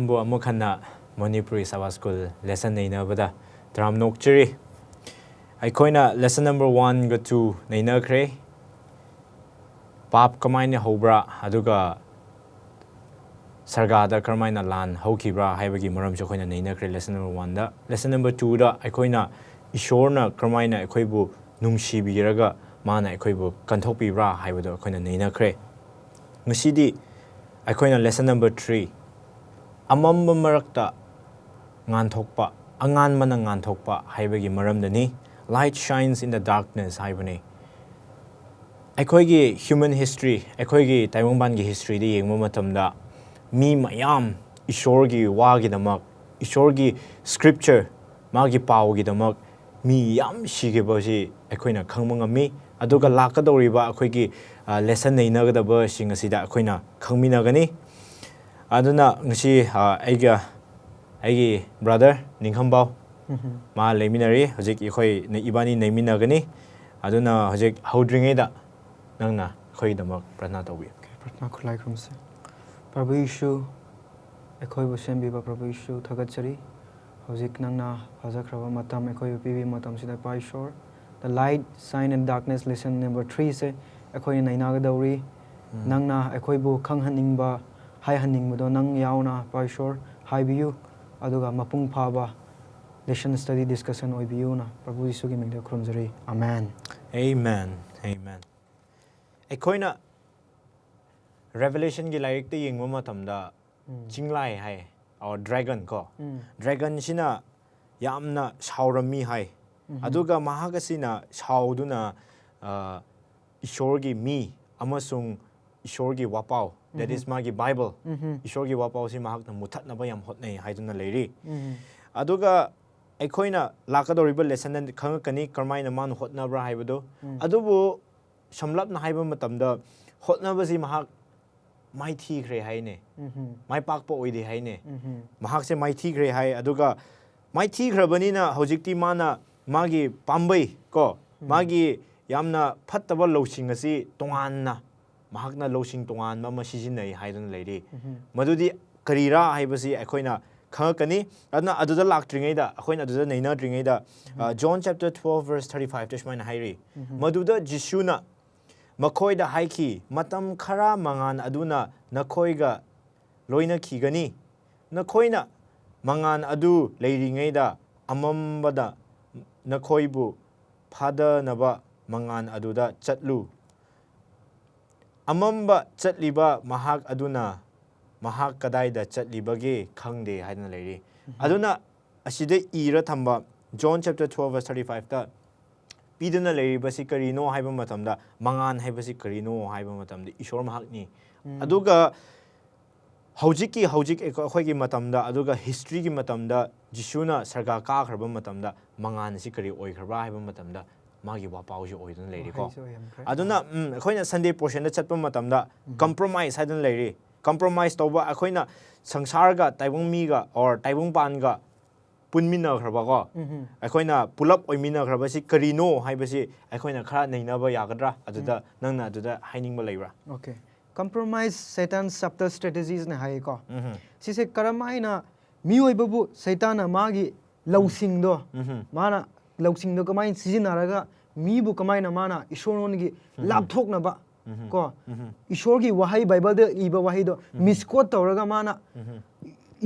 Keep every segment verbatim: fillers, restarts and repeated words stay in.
ꯕꯨ ꯑꯃꯨꯛ ꯍꯟꯅ ꯃꯅꯤꯄꯨꯔꯤ ꯁꯕꯥ ꯁ꯭ꯀꯨꯜ ꯂꯦꯁꯟ ꯅꯩꯅꯕꯗ ꯇꯔꯥꯝꯅ ꯑꯣꯛꯆꯔꯤ꯫ ꯑꯩꯈꯣꯏꯅ ꯂꯦꯁꯟ ꯅꯝꯕꯔ ꯋꯥꯟꯒ ꯇꯨ ꯅꯩꯅꯈ꯭ꯔꯦ꯫ ꯄꯥꯞ ꯀꯃꯥꯏꯅ ꯍꯧꯕ꯭ꯔꯥ, ꯑꯗꯨꯒ ꯁꯔꯒꯥꯗ ꯀꯔꯝꯍꯥꯏꯅ ꯂꯥꯟ ꯍꯧꯈꯤꯕ꯭ꯔꯥ ꯍꯥꯏꯕꯒꯤ ꯃꯔꯝꯁꯨ ꯑꯩꯈꯣꯏꯅ ꯅꯩꯅꯈ꯭ꯔꯦ ꯂꯦꯁꯟ ꯅꯝꯕꯔ ꯋꯥꯟꯗ꯫ ꯂꯦꯁꯟ ꯅꯝꯕꯔ ꯇꯨꯗ ꯑꯩꯈꯣꯏꯅ ꯏꯁꯣꯔꯅ ꯀꯔꯝꯍꯥꯏꯅ ꯑꯩꯈꯣꯏꯕꯨ ꯅꯨꯡꯁꯤꯕꯤꯔꯒ ꯃꯥꯅ ꯑꯩꯈꯣꯏꯕꯨ ꯀꯟꯊꯣꯛꯄꯤꯕ꯭ꯔꯥ ꯍꯥꯏꯕꯗꯣ ꯑꯩꯈꯣꯏꯅ ꯅꯩꯅꯈ꯭ꯔꯦ꯫ ꯉꯁꯤꯗꯤ ꯑꯩꯈꯣꯏꯅ ꯂꯦꯁꯟ ꯅꯝꯕꯔ ꯊ꯭ꯔꯤ, ꯑꯃꯝꯕ ꯃꯔꯛꯇ ꯉꯥꯟꯊꯣꯛꯄ, ꯑꯉꯥꯟꯕꯅ ꯉꯥꯟꯊꯣꯛꯄ ꯍꯥꯏꯕꯒꯤ ꯃꯔꯝꯗꯅꯤ꯫ Light shines in the darkness ꯍꯥꯏꯕꯅꯤ꯫ ꯑꯩꯈꯣꯏꯒꯤ ꯍ꯭ꯌꯨꯃꯦꯟ ꯍꯤꯁꯇ꯭ꯔꯤ, ꯑꯩꯈꯣꯏꯒꯤ ꯇꯥꯏꯕꯪꯄꯥꯟꯒꯤ ꯍꯤꯁꯇ꯭ꯔꯤꯗ ꯌꯦꯡꯕ ꯃꯇꯝꯗ, ꯃꯤ ꯃꯌꯥꯝ ꯏꯁꯣꯔꯒꯤ ꯋꯥꯒꯤꯗꯃꯛ, ꯏꯁꯣꯔꯒꯤ ꯁ꯭ꯀ꯭ꯔꯤꯞꯆꯔ, ꯃꯥꯒꯤ ꯄꯥꯎꯒꯤꯗꯃꯛ ꯃꯤ ꯌꯥꯝ ꯁꯤꯈꯤꯕꯁꯤ ꯑꯩꯈꯣꯏꯅ ꯈꯪꯕ ꯉꯝꯃꯤ꯫ ꯑꯗꯨꯒ ꯂꯥꯛꯀꯗꯧꯔꯤꯕ ꯑꯩꯈꯣꯏꯒꯤ, ꯑ, ꯂꯦꯁꯟ ꯅꯩꯅꯒꯗꯕꯁꯤꯡ ꯑꯁꯤꯗ ꯑꯩꯈꯣꯏꯅ ꯈꯪꯃꯤꯟꯅꯒꯅꯤ꯫ ꯑꯗꯨꯅ ꯉꯁꯤ, ꯑ, ꯑꯩꯒ, ꯑꯩꯒꯤ ꯕ꯭ꯔꯗꯔ ꯅꯤꯡꯈꯝꯕꯥꯎ, ꯎꯝꯍꯨꯝ꯫ ꯃꯥ ꯂꯩꯃꯤꯟꯅꯔꯤ꯫ ꯍꯧꯖꯤꯛ ꯑꯩꯈꯣꯏ ꯅ-, ꯏꯕꯥꯅꯤ ꯅꯩꯃꯤꯟꯅꯒꯅꯤ꯫ ꯑꯗꯨꯅ ꯍꯧꯖꯤꯛ ꯍꯧꯗ꯭ꯔꯤꯉꯩꯗ ꯅꯪꯅ ꯑꯩꯈꯣꯏꯒꯤꯗꯃꯛ ꯄ꯭ꯔꯊꯅꯥ ꯇꯧꯕꯤꯌꯨ꯫ ꯑꯣꯀꯦ, ꯄ꯭ꯔꯊꯅꯥ ꯈꯨꯠꯂꯥꯏ ꯈꯨꯔꯨꯝꯁꯦ꯫ ꯄ꯭ꯔꯚꯨ ꯌꯤꯁꯨ, ꯑꯩꯈꯣꯏꯕꯨ ꯁꯦꯝꯕꯤꯕ ꯄ꯭ꯔꯚꯨ ꯌꯤꯁꯨ, ꯊꯥꯒꯠꯆꯔꯤ꯫ ꯍꯧꯖꯤꯛ ꯅꯪꯅ ꯐꯖꯈ꯭ꯔꯕ ꯃꯇꯝ ꯑꯩꯈꯣꯏꯕꯨ ꯄꯤꯕꯤꯕ ꯃꯇꯝꯁꯤꯗ, ꯏꯄꯥ ꯏꯁꯣꯔ, The Light Shine in Darkness lesson number three ꯁꯦ ꯑꯩꯈꯣꯏꯅ ꯅꯩꯅꯒꯗꯧꯔꯤ꯫ ꯎꯝ꯫ ꯅꯪꯅ ꯑꯩꯈꯣꯏꯕꯨ ꯈꯪꯍꯟꯅꯤꯡꯕ, ꯍꯥꯏꯍꯟꯅꯤꯡꯕꯗꯣ ꯅꯪ ꯌꯥꯎꯅ, ꯏꯄꯥ ꯏꯁꯣꯔ, ꯍꯥꯏꯕꯤꯌꯨ꯫ ꯑꯗꯨꯒ ꯃꯄꯨꯡ ꯐꯥꯕ lesson study discussion ꯑꯣꯏꯕꯤꯌꯨꯅ ꯄ꯭ꯔꯚꯨ ꯌꯤꯁꯨꯒꯤ ꯃꯤꯡꯗ ꯈꯨꯔꯨꯝꯖꯔꯤ꯫ ꯑꯃꯦꯟ꯫ ꯑꯃꯦꯟ꯫ ꯑꯃꯦꯟ꯫ ꯑꯩꯈꯣꯏꯅ ꯔꯦꯚꯦꯂꯦꯁꯟꯒꯤ ꯂꯥꯏꯔꯤꯛꯇ ꯌꯦꯡꯕ ꯃꯇꯝꯗ, ꯎꯝ꯫ ꯆꯤꯡꯂꯥꯏ ꯍꯥꯏ, or dragon ꯀꯣ꯫ ꯎꯝ꯫ Dragonꯁꯤꯅ ꯌꯥꯝꯅ ꯁꯥꯎꯔꯝꯃꯤ ꯍꯥꯏ꯫ ꯎꯝ꯫ ꯑꯗꯨꯒ ꯃꯍꯥꯛ ꯑꯁꯤꯅ ꯁꯥꯎꯗꯨꯅ, ꯑ, ꯏꯁꯣꯔꯒꯤ ꯃꯤ ꯑꯃꯁꯨꯡ ꯏꯁꯣꯔꯒꯤ ꯋꯥꯄꯥꯎ, that is ꯎꯝ꯫ ꯃꯥꯒꯤ Bible, ꯎꯝ꯫ ꯏꯁꯣꯔꯒꯤ ꯋꯥꯄꯥꯎꯁꯤ ꯃꯍꯥꯛꯅ ꯃꯨꯊꯠꯅꯕ ꯌꯥꯝ ꯍꯣꯠꯅꯩ ꯍꯥꯏꯗꯨꯅ ꯂꯩꯔꯤ꯫ ꯎꯝ꯫ ꯑꯗꯨꯒ ꯑꯩꯈꯣꯏꯅ ꯂꯥꯛꯀꯗꯧꯔꯤꯕ ꯂꯦꯁꯟꯗ ꯈꯪꯉꯛꯀꯅꯤ ꯀꯔꯝꯍꯥꯏꯅ ꯃꯥꯅ ꯍꯣꯠꯅꯕ꯭ꯔꯥ ꯍꯥꯏꯕꯗꯨ꯫ ꯎꯝ꯫ ꯑꯗꯨꯕꯨ ꯁꯝꯂꯞꯅ ꯍꯥꯏꯕ ꯃꯇꯝꯗ, ꯍꯣꯠꯅꯕꯁꯤ ꯃꯍꯥꯛ ꯃꯥꯏꯊꯤꯈ꯭ꯔꯦ ꯍꯥꯏꯅꯦ꯫ ꯎꯝꯍꯨꯝ꯫ ꯃꯥꯏ ꯄꯥꯛꯄ ꯑꯣꯏꯗꯦ ꯍꯥꯏꯅꯦ꯫ ꯎꯝꯍꯨꯝ꯫ ꯃꯍꯥꯛꯁꯦ ꯃꯥꯏꯊꯤꯈ꯭ꯔꯦ ꯍꯥꯏ꯫ ꯑꯗꯨꯒ ꯃꯥꯏꯊꯤꯈ꯭ꯔꯕꯅꯤꯅ ꯍꯧꯖꯤꯛꯇꯤ ꯃꯥꯅ ꯃꯥꯒꯤ ꯄꯥꯝꯕꯩ ꯀꯣ, ꯎꯝ꯫ ꯃꯥꯒꯤ ꯌꯥꯝꯅ ꯐꯠꯇꯕ ꯂꯧꯁꯤꯡ ꯑꯁꯤ ꯇꯣꯉꯥꯟꯅ, ꯃꯍꯥꯛꯅ ꯂꯧꯁꯤꯡ ꯇꯣꯉꯥꯟꯕ ꯑꯃ ꯁꯤꯖꯤꯟꯅꯩ ꯍꯥꯏꯗꯨꯅ ꯂꯩꯔꯤ꯫ ꯎꯝꯍꯨꯝ꯫ ꯃꯗꯨꯗꯤ ꯀꯔꯤꯔꯥ ꯍꯥꯏꯕꯁꯤ ꯑꯩꯈꯣꯏꯅ ꯈꯪꯉꯛꯀꯅꯤ꯫ ꯑꯗꯨꯅ ꯑꯗꯨꯗ ꯂꯥꯛꯇ꯭ꯔꯤꯉꯩꯗ, ꯑꯩꯈꯣꯏꯅ ꯑꯗꯨꯗ ꯅꯩꯅꯗ꯭ꯔꯤꯉꯩꯗ, ꯑ, John chapter twelve verse thirty-five ꯇ ꯁꯨꯃꯥꯏꯅ ꯍꯥꯏꯔꯤ, "ꯃꯗꯨꯗ ꯖꯤꯁꯨꯅ ꯃꯈꯣꯏꯗ ꯍꯥꯏꯈꯤ, ꯃꯇꯝ ꯈꯔ ꯃꯉꯥꯜ ꯑꯗꯨꯅ ꯅꯈꯣꯏꯒ ꯂꯣꯏꯅꯈꯤꯒꯅꯤ꯫ ꯅꯈꯣꯏꯅ ꯃꯉꯥꯜ ꯑꯗꯨ ꯂꯩꯔꯤꯉꯩꯗ ꯑꯃꯝꯕꯗ ꯅꯈꯣꯏꯕꯨ ꯐꯥꯗꯅꯕ ꯃꯉꯥꯜ ꯑꯗꯨꯗ ꯆꯠꯂꯨ꯫ ꯑꯃꯝꯕ ꯆꯠꯂꯤꯕ ꯃꯍꯥꯛ ꯑꯗꯨꯅ ꯃꯍꯥꯛ ꯀꯗꯥꯏꯗ ꯆꯠꯂꯤꯕꯒꯦ ꯈꯪꯗꯦ" ꯍꯥꯏꯗꯅ ꯂꯩꯔꯤ꯫ ꯑꯗꯨꯅ ꯑꯁꯤꯗ ꯏꯔ ꯊꯝꯕ John chapter twelve verse thirty-five ꯇ ꯄꯤꯗꯨꯅ ꯂꯩꯔꯤꯕꯁꯤ ꯀꯔꯤꯅꯣ ꯍꯥꯏꯕ ꯃꯇꯝꯗ, ꯃꯉꯥꯜ ꯍꯥꯏꯕꯁꯤ ꯀꯔꯤꯅꯣ ꯍꯥꯏꯕ ꯃꯇꯝꯗ, ꯏꯁꯣꯔ ꯃꯍꯥꯛꯅꯤ꯫ ꯑꯗꯨꯒ ꯍꯧꯖꯤꯛꯀꯤ, ꯍꯧꯖꯤꯛ ꯑꯩꯈꯣꯏꯒꯤ ꯃꯇꯝꯗ, ꯑꯗꯨꯒ history ꯒꯤ ꯃꯇꯝꯗ, ꯖꯤꯁꯨꯅ ꯁꯔꯒ ꯀꯥꯈ꯭ꯔꯕ ꯃꯇꯝꯗ ꯃꯉꯥꯜ ꯑꯁꯤ ꯀꯔꯤ ꯑꯣꯏꯈ꯭ꯔꯕ꯭ꯔꯥ ꯍꯥꯏꯕ ꯃꯇꯝꯗ, ꯃꯥꯒꯤ ꯋꯥꯄꯥꯎꯁꯤ ꯑꯣꯏꯗꯨꯅ ꯂꯩꯔꯤꯀꯣ꯫ ꯋꯥꯍꯩꯁꯨ ꯑꯣꯏꯔꯝꯈ꯭ꯔꯦ꯫ ꯑꯗꯨꯅ, ꯎꯝ, ꯑꯩꯈꯣꯏꯅ Sunday portion ꯗ ꯆꯠꯄ ꯃꯇꯝꯗ compromise ꯍꯥꯏꯗꯅ ꯂꯩꯔꯤ꯫ Compromise ꯇꯧꯕ, ꯑꯩꯈꯣꯏꯅ ꯁꯪꯁꯥꯔꯒ, ꯇꯥꯏꯕꯪ ꯃꯤꯒ or ꯇꯥꯏꯕꯪꯄꯥꯟꯒ ꯄꯨꯟꯃꯤꯟꯅꯈ꯭ꯔꯕꯀꯣ, ꯑꯩꯈꯣꯏꯅ ꯄꯨꯂꯞ ꯑꯣꯏꯃꯤꯟꯅꯈ꯭ꯔꯕꯁꯤ ꯀꯔꯤꯅꯣ ꯍꯥꯏꯕꯁꯤ ꯑꯩꯈꯣꯏꯅ ꯈꯔ ꯅꯩꯅꯕ ꯌꯥꯒꯗ꯭ꯔꯥ? ꯑꯗꯨꯗ ꯅꯪꯅ ꯑꯗꯨꯗ ꯍꯥꯏꯅꯤꯡꯕ ꯂꯩꯕ꯭ꯔꯥ? Okay, compromise Satan's subtle strategies ꯅ ꯍꯥꯏꯌꯦꯀꯣ꯫ ꯁꯤꯁꯦ ꯀꯔꯝ ꯍꯥꯏꯅ ꯃꯤꯑꯣꯏꯕꯕꯨ ꯁꯩꯇꯥꯟꯅ ꯃꯥꯒꯤ ꯂꯧꯁꯤꯡꯗꯣ, ꯃꯥꯅ ꯂꯧꯁꯤꯡꯗꯣ ꯀꯃꯥꯏꯅ ꯁꯤꯖꯤꯟꯅꯔꯒ ꯃꯤꯕꯨ ꯀꯃꯥꯏꯅ ꯃꯥꯅ ꯏꯁꯣꯔꯉꯣꯟꯗꯒꯤ ꯂꯥꯞꯊꯣꯛꯅꯕ ꯀꯣ, ꯏꯁꯣꯔꯒꯤ ꯋꯥꯍꯩ, ꯕꯥꯏꯕꯜꯗ ꯏꯕ ꯋꯥꯍꯩꯗꯣ misquote ꯇꯧꯔꯒ ꯃꯥꯅ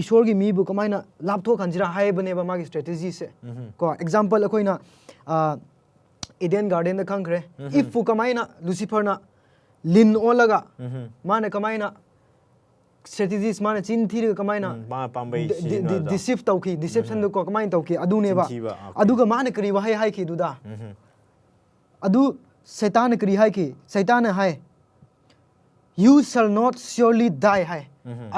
ꯏꯁꯣꯔꯒꯤ ꯃꯤꯕꯨ ꯀꯃꯥꯏꯅ ꯂꯥꯞꯊꯣꯛꯍꯟꯁꯤꯔꯥ ꯍꯥꯏꯕꯅꯦꯕ ꯃꯥꯒꯤ strategy ꯁꯦ꯫ ꯀꯣ, example ꯑꯩꯈꯣꯏꯅ, ꯑ, Eden Garden ꯗ ꯈꯪꯈ꯭ꯔꯦ꯫ Eve ꯄꯨ ꯀꯃꯥꯏꯅ Lucifer ꯅ ꯂꯤꯟ ꯑꯣꯜꯂꯒ ꯃꯥꯅ ꯀꯃꯥꯏꯅ strategies, ꯃꯥꯅ ꯆꯤꯟ ꯊꯤꯔꯒ ꯀꯃꯥꯏꯅ ꯎꯝ, ꯃꯥ ꯄꯥꯝꯕꯩ ꯗꯤ- ꯗꯤ- ꯁꯤꯖꯤꯟꯅꯕꯗꯣ꯫ Deceive ꯇꯧꯈꯤ, deception ꯗꯣ ꯀꯣ ꯀꯃꯥꯏꯅ ꯇꯧꯈꯤ ꯑꯗꯨꯅꯦꯕ꯫ ꯆꯤꯟꯊꯤꯕ, okay꯫ ꯑꯗꯨꯒ ꯃꯥꯅ ꯀꯔꯤ ꯋꯥꯍꯩ ꯍꯥꯏꯈꯤ ꯑꯗꯨꯗ? ꯑꯗꯨ ꯁꯩꯇꯥꯟꯅ ꯀꯔꯤ ꯍꯥꯏꯈꯤ? ꯁꯩꯇꯥꯟꯅ ꯍꯥꯏ, "You shall not surely die" ꯍꯥꯏ꯫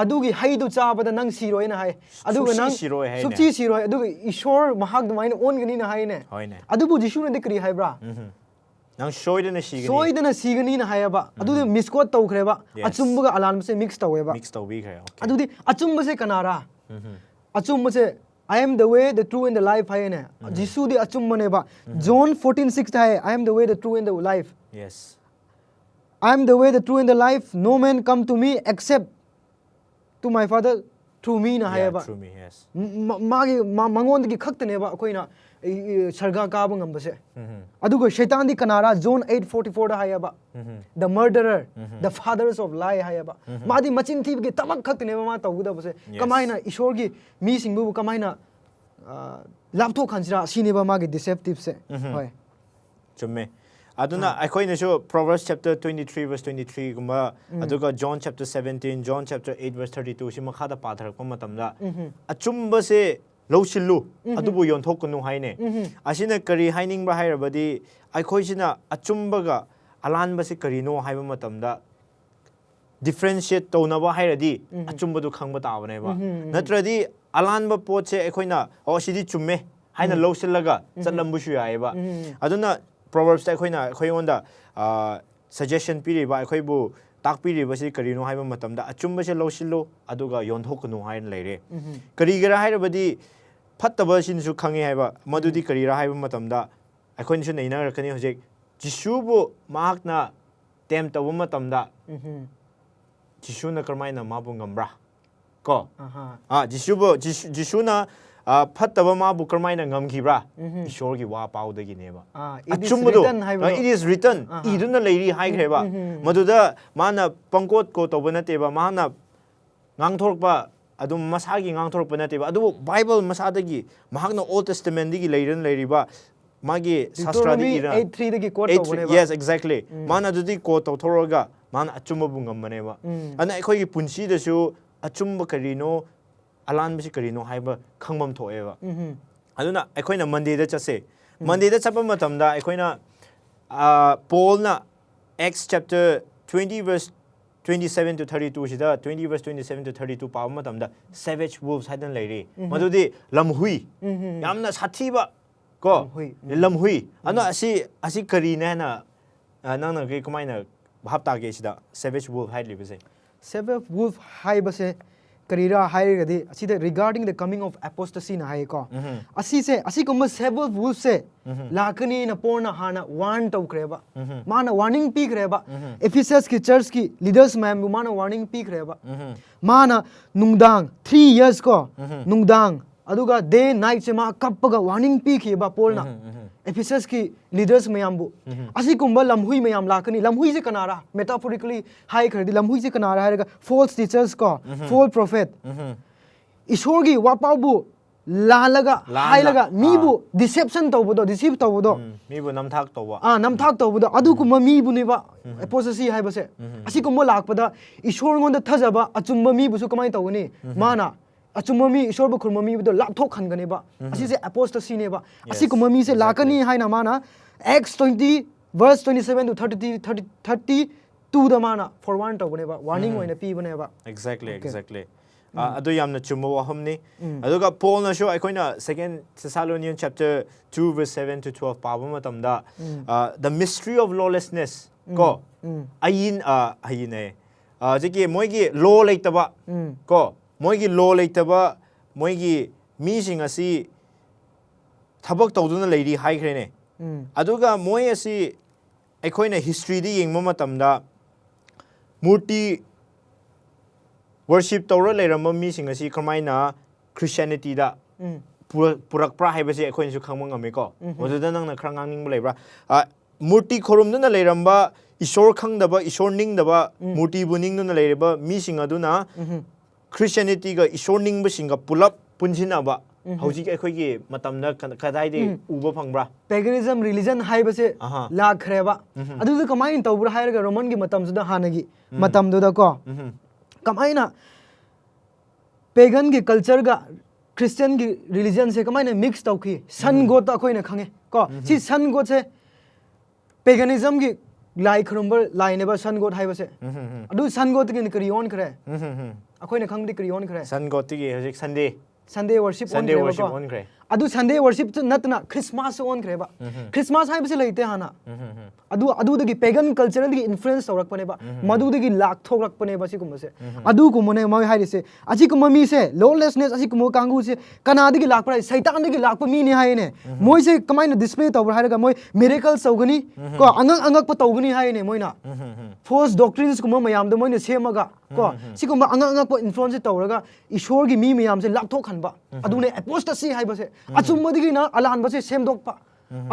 ꯑꯗꯨꯒꯤ ꯍꯩꯗꯨ ꯆꯥꯕꯗ ꯅꯪ ꯁꯤꯔꯣꯏꯅ ꯍꯥꯏ꯫ ꯑꯗꯨꯒ ꯁꯨꯡꯁꯤ ꯅꯪ ꯁꯤꯔꯣꯏ ꯍꯥꯏꯅꯦ꯫ ꯁꯨꯡꯁꯤ ꯁꯤꯔꯣꯏ꯫ ꯑꯗꯨꯒ ꯏꯁꯣꯔ ꯃꯍꯥꯛ ꯑꯗꯨꯃꯥꯏꯅ ꯑꯣꯟꯒꯅꯤꯅ ꯍꯥꯏꯅꯦ꯫ ꯍꯣꯏꯅꯦ꯫ ꯑꯗꯨꯕꯨ ꯖꯤꯁꯨꯅꯗꯤ ꯀꯔꯤ ꯍꯥꯏꯕ꯭ꯔꯥ? ꯅꯪ ꯁꯣꯏꯗꯅ ꯁꯤꯒꯅꯤ꯫ "ꯁꯣꯏꯗꯅ ꯁꯤꯒꯅꯤꯅ" ꯍꯥꯏꯌꯦꯕ꯫ ꯑꯗꯨꯗꯤ misquote ꯇꯧꯈ꯭ꯔꯦꯕ꯫ Yes꯫ ꯑꯆꯨꯝꯕꯒ ꯑꯂꯥꯟꯕꯁꯦ mix ꯇꯧꯋꯦꯕ꯫ Mix ꯇꯧꯕꯤꯈ꯭ꯔꯦ꯫ Okay꯫ ꯑꯗꯨꯗꯤ ꯑꯆꯨꯝꯕꯁꯦ ꯀꯅꯥꯔꯥ? ꯑꯆꯨꯝꯕꯁꯦ "I am the way, the true and the life" ꯍꯥꯏꯌꯦꯅꯦ꯫ ꯖꯤꯁꯨꯗꯤ ꯑꯆꯨꯝꯕꯅꯦꯕ꯫ John fourteen six ꯇ ꯍꯥꯏ, "I am the way, the true and the life." Yes꯫ "I am the way, the true and the life. No man come to me except "To my Father through me" ꯅ Yeah, ꯍꯥꯏꯌꯦꯕ꯫ Through me, yes. ꯃ- ꯃꯥꯒꯤ ꯃ- ꯃꯉꯣꯟꯗꯒꯤ ꯈꯛꯇꯅꯦꯕ ꯑꯩꯈꯣꯏꯅ E- E- ꯁꯔꯒ ꯀꯥꯕ ꯉꯝꯕꯁꯦ꯫ ꯎꯝ. ꯑꯗꯨꯒ ꯁꯩꯇꯥꯟꯗꯤ ꯀꯅꯥꯔꯥ? John eight forty four ꯗ ꯍꯥꯏꯌꯦꯕ, "The murderer, the fathers of lie" ꯍꯥꯏꯌꯦꯕ꯫ ꯃꯥꯗꯤ ꯃꯆꯤꯟ ꯊꯤꯕꯒꯤ ꯊꯕꯛ ꯈꯛꯇꯅꯦꯕ ꯃꯥ ꯇꯧꯒꯗꯕꯁꯦ꯫ Yes. ꯀꯃꯥꯏꯅ ꯏꯁꯣꯔꯒꯤ ꯃꯤꯁꯤꯡꯕꯨ ꯀꯃꯥꯏꯅ ꯑ, ꯂꯥꯞꯊꯣꯛꯍꯟꯁꯤꯔꯥ? ꯁꯤꯅꯦꯕ ꯃꯥꯒꯤ deceptive ꯁꯦ꯫ ꯍꯣꯏ꯫ ꯆꯨꯝꯃꯦ꯫ ꯑꯗꯨꯅ ꯑꯩꯈꯣꯏꯅꯁꯨ Proverbs chapter twenty three verse twenty three ꯒꯨꯝꯕ, ꯑꯗꯨꯒ John chapter seventeen, John chapter eight verse thirty two ꯁꯤ ꯃꯈꯥꯗ ꯄꯥꯊꯔꯛꯄ ꯃꯇꯝꯗ, "ꯑꯆꯨꯝꯕꯁꯦ ꯂꯧꯁꯤꯜꯂꯨ, ꯑꯗꯨꯕꯨ ꯌꯣꯟꯊꯣꯛꯀꯅꯨ" ꯍꯥꯏꯅꯦ꯫ ꯑꯁꯤꯅ ꯀꯔꯤ ꯍꯥꯏꯅꯤꯡꯕ ꯍꯥꯏꯔꯕꯗꯤ, ꯑꯩꯈꯣꯏꯁꯤꯅ ꯑꯆꯨꯝꯕꯒ ꯑꯂꯥꯟꯕꯁꯤ ꯀꯔꯤꯅꯣ ꯍꯥꯏꯕ ꯃꯇꯝꯗ, differentiate ꯇꯧꯅꯕ ꯍꯥꯏꯔꯗꯤ ꯑꯆꯨꯝꯕꯗꯨ ꯈꯪꯕ ꯇꯥꯕꯅꯦꯕ꯫ ꯅꯠꯇ꯭ꯔꯗꯤ ꯑꯂꯥꯟꯕ ꯄꯣꯠꯁꯦ ꯑꯩꯈꯣꯏꯅ, "ꯑꯣ, ꯁꯤꯗꯤ ꯆꯨꯝꯃꯦ" ꯍꯥꯏꯅ ꯂꯧꯁꯤꯜꯂꯒ ꯆꯠꯂꯝꯕꯁꯨ ꯌꯥꯏꯑꯕ꯫ ꯑꯗꯨꯅ Proverbs ꯇ ꯑꯩꯈꯣꯏꯅ, ꯑꯩꯈꯣꯏꯉꯣꯟꯗ, ꯑ, suggestion ꯄꯤꯔꯤꯕ, ꯑꯩꯈꯣꯏꯕꯨ ꯇꯥꯛꯄꯤꯔꯤꯕꯁꯤ ꯀꯔꯤꯅꯣ ꯍꯥꯏꯕ ꯃꯇꯝꯗ, "ꯑꯆꯨꯝꯕꯁꯦ ꯂꯧꯁꯤꯜꯂꯨ, ꯑꯗꯨꯒ ꯌꯣꯟꯊꯣꯛꯀꯅꯨ" ꯍꯥꯏꯅ ꯂꯩꯔꯦ꯫ ꯀꯔꯤꯒꯤꯔꯥ ꯍꯥꯏꯔꯕꯗꯤ, ꯐꯠꯇꯕꯁꯤꯅꯁꯨ ꯈꯪꯉꯦ ꯍꯥꯏꯕ꯫ ꯃꯗꯨꯗꯤ ꯀꯔꯤꯔꯥ ꯍꯥꯏꯕ ꯃꯇꯝꯗ, ꯑꯩꯈꯣꯏꯅꯁꯨ ꯅꯩꯅꯔꯛꯀꯅꯤ ꯍꯧꯖꯤꯛ꯫ ꯖꯤꯁꯨꯕꯨ ꯃꯍꯥꯛꯅ tempt ꯇꯧꯕ ꯃꯇꯝꯗ, ꯖꯤꯁꯨꯅ ꯀꯔꯝꯍꯥꯏꯅ ꯃꯥꯕꯨ ꯉꯝꯕ꯭ꯔꯥ? ꯀꯣ? ꯑꯍꯥ꯫ ꯑꯥ, ꯖꯤꯁꯨꯕꯨ, ꯖꯤꯁꯨ, ꯖꯤꯁꯨꯅ, ꯑꯥ, ꯐꯠꯇꯕ ꯃꯥꯕꯨ ꯀꯔꯝꯍꯥꯏꯅ ꯉꯝꯈꯤꯕ꯭ꯔꯥ? ꯏꯁꯣꯔꯒꯤ ꯋꯥ ꯄꯥꯎꯗꯒꯤꯅꯦꯕ꯫ ꯑꯥ, "It is ꯑꯆꯨꯝꯕꯗꯣ, written" ꯍꯥꯏꯕꯗꯣ꯫ "It is written", ꯑꯍꯥ꯫ ꯏꯗꯨꯅ ꯂꯩꯔꯤ ꯍꯥꯏꯈ꯭ꯔꯦꯕ꯫ ꯃꯗꯨꯗ ꯃꯥꯅ ꯄꯪꯀꯣꯠ ꯀꯣꯠ ꯇꯧꯕ ꯅꯠꯇꯦꯕ, ꯃꯥꯅ ꯉꯥꯡꯊꯣꯔꯛꯄ, ꯑꯗꯨꯝ ꯃꯁꯥꯒꯤ ꯉꯥꯡꯊꯣꯔꯛꯄ ꯅꯠꯇꯦꯕ, ꯑꯗꯨꯕꯨ Bible ꯃꯁꯥꯗꯒꯤ, ꯃꯍꯥꯛꯅ Old Testament ꯗꯒꯤ ꯂꯩꯔꯅ ꯂꯩꯔꯤꯕ ꯃꯥꯒꯤ ꯁꯥꯁꯇ꯭ꯔꯗ Deuteronomy ꯏꯔ, eight three ꯗꯒꯤ quote eight ꯇꯧꯕꯅꯦꯕ꯫ Yes, exactly. ꯃꯥꯅ ꯑꯗꯨꯗꯤ quote ꯇꯧꯊꯣꯔꯛꯑꯒ ꯃꯥꯅ ꯑꯆꯨꯝꯕꯕꯨ ꯉꯝꯕꯅꯦꯕ꯫ ꯑꯗꯨꯅ ꯑꯩꯈꯣꯏꯒꯤ ꯄꯨꯟꯁꯤꯗꯁꯨ ꯑꯆꯨꯝꯕ ꯀꯔꯤꯅꯣ, ꯑꯂꯥꯟꯕꯁꯤ ꯀꯔꯤꯅꯣ ꯍꯥꯏꯕ ꯈꯪꯐꯝ ꯊꯣꯛꯑꯦꯕ꯫ ꯑꯗꯨꯅ ꯑꯩꯈꯣꯏꯅ Monday ꯗ ꯆꯠꯁꯦ꯫ Monday ꯗ ꯆꯠꯄ ꯃꯇꯝꯗ ꯑꯩꯈꯣꯏꯅ, ꯑ, ꯄꯣꯜꯅ Acts chapter twenty verse twenty seven to thirty two ꯁꯤꯗ, twenty verse twenty seven to thirty two ꯄꯥꯕ ꯃꯇꯝꯗ, savage wolves ꯍꯥꯏꯗꯅ ꯂꯩꯔꯤ꯫ ꯃꯗꯨꯗꯤ ꯂꯝꯍꯨꯏ, ꯌꯥꯝꯅ ꯁꯥꯊꯤꯕ, ꯀꯣ? ꯂꯝꯍꯨꯏ, ꯂꯝꯍꯨꯏ꯫ ꯑꯗꯣ ꯑꯁꯤ, ꯑꯁꯤ ꯀꯔꯤꯅꯦ ꯍꯥꯏꯅ, ꯑ, ꯅꯪꯅ ꯀꯩ, ꯀꯃꯥꯏꯅ ꯚꯥꯞ ꯇꯥꯒꯦ ꯁꯤꯗ, savage wolf ꯍꯥꯏꯔꯤꯕꯁꯦ? Savage wolf ꯍꯥꯏꯕꯁꯦ ꯀꯔꯤꯔꯥ ꯍꯥꯏꯔꯒꯗꯤ, ꯑꯁꯤꯗ "regarding the coming of apostasy" ꯅ ꯍꯥꯏꯌꯦꯀꯣ꯫ ꯑꯁꯤꯁꯦ, ꯑꯁꯤꯒꯨꯝꯕ savage wolf ꯁꯦ ꯂꯥꯛꯀꯅꯤꯅ ꯄꯣꯜꯅ ꯍꯥꯟꯅ warn ꯇꯧꯈ꯭ꯔꯦꯕ꯫ ꯃꯥꯅ warning ꯄꯤꯈ꯭ꯔꯦꯕ꯫ Ephesus ꯀꯤ church ꯀꯤ leaders ꯃꯌꯥꯝꯕꯨ ꯃꯥꯅ warning ꯄꯤꯈ꯭ꯔꯦꯕ꯫ ꯃꯥꯅ ꯅꯨꯡꯗꯥꯡ three years ꯀꯣ, ꯅꯨꯡꯗꯥꯡ ꯑꯗꯨꯒ day nightꯁꯦ ꯃꯥ ꯀꯞꯄꯒ warning ꯄꯤꯈꯤꯕ ꯄꯣꯜꯅ Ephesusꯀꯤ leaders ꯃꯌꯥꯝꯕꯨ꯫ ꯑꯁꯤꯒꯨꯝꯕ ꯂꯝꯍꯨꯏ ꯃꯌꯥꯝ ꯂꯥꯛꯀꯅꯤ꯫ ꯂꯝꯍꯨꯏꯁꯦ ꯀꯅꯥꯔꯥ? Metaphorically ꯍꯥꯏꯈ꯭ꯔꯗꯤ ꯂꯝꯍꯨꯏꯁꯦ ꯀꯅꯥꯔꯥ ꯍꯥꯏꯔꯒ false teachers ꯀꯣ, false prophet꯫ ꯏꯁꯣꯔꯒꯤ ꯋꯥꯄꯥꯎꯕꯨ ꯂꯥꯜꯂꯒ, ꯍꯥꯏꯂꯒ ꯃꯤꯕꯨ deception ꯇꯧꯕꯗꯣ, deceive ꯇꯧꯕꯗꯣ, ꯎꯝ, ꯃꯤꯕꯨ ꯅꯝꯊꯥꯛ ꯇꯧꯕ꯫ ꯑꯥ, ꯅꯝꯊꯥꯛ ꯇꯧꯕꯗꯣ, ꯑꯗꯨꯒꯨꯝꯕ ꯃꯤꯕꯨꯅꯦꯕ apostasy ꯍꯥꯏꯕꯁꯦ꯫ ꯑꯁꯤꯒꯨꯝꯕ ꯂꯥꯛꯄꯗ ꯏꯁꯣꯔꯉꯣꯟꯗ ꯊꯥꯖꯕ ꯑꯆꯨꯝꯕ ꯃꯤꯕꯨꯁꯨ ꯀꯃꯥꯏꯅ ꯇꯧꯒꯅꯤ? ꯃꯥꯅ ꯑꯆꯨꯝꯕ ꯃꯤ, ꯏꯁꯣꯔꯕꯨ ꯈꯨꯔꯨꯝꯕ ꯃꯤꯕꯨꯗꯣ ꯂꯥꯞꯊꯣꯛꯍꯟꯒꯅꯦꯕ꯫ ꯑꯁꯤꯁꯦ apostasyꯅꯦꯕ꯫ ꯑꯁꯤꯒꯨꯝꯕ ꯃꯤꯁꯦ ꯂꯥꯛꯀꯅꯤ ꯍꯥꯏꯅ ꯃꯥꯅ Acts twenty verse twenty seven to thirty, thirty, thirty twoꯗ ꯃꯥꯅ forewarn ꯇꯧꯕꯅꯦꯕ, warning ꯑꯣꯏꯅ ꯄꯤꯕꯅꯦꯕ꯫ Exactly, exactly. ꯑ, ꯑꯗꯨ ꯌꯥꯝꯅ ꯆꯨꯝꯕ ꯋꯥꯐꯝꯅꯤ꯫ ꯑꯗꯨꯒ ꯄꯣꯜꯅꯁꯨ ꯑꯩꯈꯣꯏꯅ Second Thessalonians chapter two verse seven to twelve ꯄꯥꯕ ꯃꯇꯝꯗ, ꯑ, the mystery of lawlessness ꯀꯣ, ꯑꯌꯤꯟ, ꯑ, ꯑꯌꯤꯟ ꯍꯥꯏꯌꯦ꯫ ꯑ, ꯍꯧꯖꯤꯛꯀꯤ ꯃꯣꯏꯒꯤ law ꯂꯩꯇꯕ ꯀꯣ, ꯃꯣꯏꯒꯤ law ꯂꯩꯇꯕ, ꯃꯣꯏꯒꯤ ꯃꯤꯁꯤꯡ ꯑꯁꯤ ꯊꯕꯛ ꯇꯧꯗꯨꯅ ꯂꯩꯔꯤ ꯍꯥꯏꯈ꯭ꯔꯦꯅꯦ꯫ ꯑꯗꯨꯒ ꯃꯣꯏ ꯑꯁꯤ ꯑꯩꯈꯣꯏꯅ historyꯗ ꯌꯦꯡꯕ ꯃꯇꯝꯗ ꯃꯨꯔꯇꯤ worship ꯇꯧꯔ ꯂꯩꯔꯝꯕ ꯃꯤꯁꯤꯡ ꯑꯁꯤ ꯀꯃꯥꯏꯅ Christianityꯗ ꯄꯨꯔꯛ-, ꯄꯨꯔꯛꯄ꯭ꯔꯥ ꯍꯥꯏꯕꯁꯤ ꯑꯩꯈꯣꯏꯅꯁꯨ ꯈꯪꯕ ꯉꯝꯃꯤꯀꯣ꯫ ꯃꯗꯨꯗ ꯅꯪꯅ ꯈꯔ ꯉꯥꯡꯅꯤꯡꯕ ꯂꯩꯕ꯭ꯔꯥ? ꯑ, ꯃꯨꯔꯇꯤ ꯈꯨꯔꯨꯝꯗꯨꯅ ꯂꯩꯔꯝꯕ, ꯏꯁꯣꯔ ꯈꯪꯗꯕ, ꯏꯁꯣꯔ ꯅꯤꯡꯗꯕ, ꯃꯨꯔꯇꯤꯕꯨ ꯅꯤꯡꯗꯨꯅ ꯂꯩꯔꯤꯕ ꯃꯤꯁꯤꯡ ꯑꯗꯨꯅ Christianityꯒ ꯏꯁꯣꯔ ꯅꯤꯡꯕꯁꯤꯡꯒ ꯄꯨꯂꯞ ꯄꯨꯟꯁꯤꯟꯅꯕ ꯍꯧꯖꯤꯛ ꯑꯩꯈꯣꯏꯒꯤ ꯃꯇꯝꯗ ꯀ-, ꯀꯗꯥꯏꯗ ꯎꯕ ꯐꯪꯕ꯭ꯔꯥ? Paganism religion ꯍꯥꯏꯕꯁꯦ ꯑꯍꯥ꯫ ꯂꯥꯛꯈ꯭ꯔꯦꯕ꯫ ꯑꯗꯨꯗ ꯀꯃꯥꯏꯅ ꯇꯧꯕ꯭ꯔꯥ ꯍꯥꯏꯔꯒ Romanꯒꯤ ꯃꯇꯝꯗꯨꯗ, ꯍꯥꯟꯅꯒꯤ ꯃꯇꯝꯗꯨꯗ ꯀꯣ, ꯀꯃꯥꯏꯅ paganꯒꯤ cultureꯒ Christianꯒꯤ religionꯁꯦ ꯀꯃꯥꯏꯅ mix ꯇꯧꯈꯤ? Sun godꯇ ꯑꯩꯈꯣꯏꯅ ꯈꯪꯉꯦ ꯀꯣ꯫ ꯁꯤ sun godꯁꯦ paganismꯒꯤ ꯂꯥꯏ ꯈꯨꯔꯨꯝꯕ ꯂꯥꯏꯅꯦꯕ sun god ꯍꯥꯏꯕꯁꯦ꯫ ꯑꯗꯨ sun godꯇꯒꯤꯅ ꯀꯔꯤ ꯑꯣꯟꯈ꯭ꯔꯦ? ꯑꯩꯈꯣꯏꯅ ꯈꯪꯕꯗꯤ ꯀꯔꯤ ꯑꯣꯟꯈ꯭ꯔꯦ? Sun godꯇꯒꯤ ꯍꯧꯖꯤꯛ Sunday, Sunday worship Sunday worship ꯑꯣꯟꯈ꯭ꯔꯦꯕꯀꯣ꯫ ꯑꯣꯟꯈ꯭ꯔꯦ꯫ ꯑꯗꯨ Sunday worship ꯅꯠꯇꯅ Christmas ꯑꯣꯟꯈ꯭ꯔꯦꯕ꯫ Christmas ꯍꯥꯏꯕꯁꯤ ꯂꯩꯇꯦ ꯍꯥꯟꯅ꯫ ꯑꯗꯨ ꯑꯗꯨꯗꯒꯤ pagan culture ꯗꯒꯤ influence ꯇꯧꯔꯛꯄꯅꯦꯕ꯫ ꯃꯗꯨꯗꯒꯤ ꯂꯥꯛꯊꯣꯔꯛꯄꯅꯦꯕ ꯁꯤꯒꯨꯝꯕꯁꯦ꯫ ꯑꯗꯨꯒꯨꯝꯕꯅꯦ ꯃꯣꯏ ꯍꯥꯏꯔꯤꯁꯦ꯫ ꯑꯁꯤꯒꯨꯝꯕ ꯃꯤꯁꯦ, lawlessness ꯑꯁꯤꯒꯨꯝꯕ ꯀꯥꯡꯕꯨꯁꯦ ꯀꯅꯥꯗꯒꯤ ꯂꯥꯛꯄ꯭ꯔꯥ? ꯁꯩꯇꯥꯟꯗꯒꯤ ꯂꯥꯛꯄ ꯃꯤꯅꯤ ꯍꯥꯏꯅꯦ꯫ ꯃꯣꯏꯁꯦ ꯀꯃꯥꯏꯅ display ꯇꯧꯕ꯭ꯔꯥ ꯍꯥꯏꯔꯒ, ꯃꯣꯏ miracles ꯇꯧꯒꯅꯤ, ꯀꯣ, ꯑꯉꯛ ꯑꯉꯛꯄ ꯇꯧꯒꯅꯤ ꯍꯥꯏꯅꯦ ꯃꯣꯏꯅ꯫ False doctrines ꯀꯨꯝꯕ ꯃꯌꯥꯝꯗꯣ ꯃꯣꯏꯅ ꯁꯦꯝꯃꯒ, ꯀꯣ, ꯁꯤꯒꯨꯝꯕ ꯑꯉꯛ ꯑꯉꯛꯄ influence ꯇꯧꯔꯒ ꯏꯁꯣꯔꯒꯤ ꯃꯤ ꯃꯌꯥꯝꯁꯦ ꯂꯥꯞꯊꯣꯛꯍꯟꯕ꯫ ꯑꯗꯨꯅꯦ apostasy ꯍꯥꯏꯕꯁꯦ꯫ ꯑꯆꯨꯝꯕꯗꯒꯤꯅ ꯑꯂꯥꯟꯕꯁꯦ ꯁꯦꯝꯗꯣꯛꯄ꯫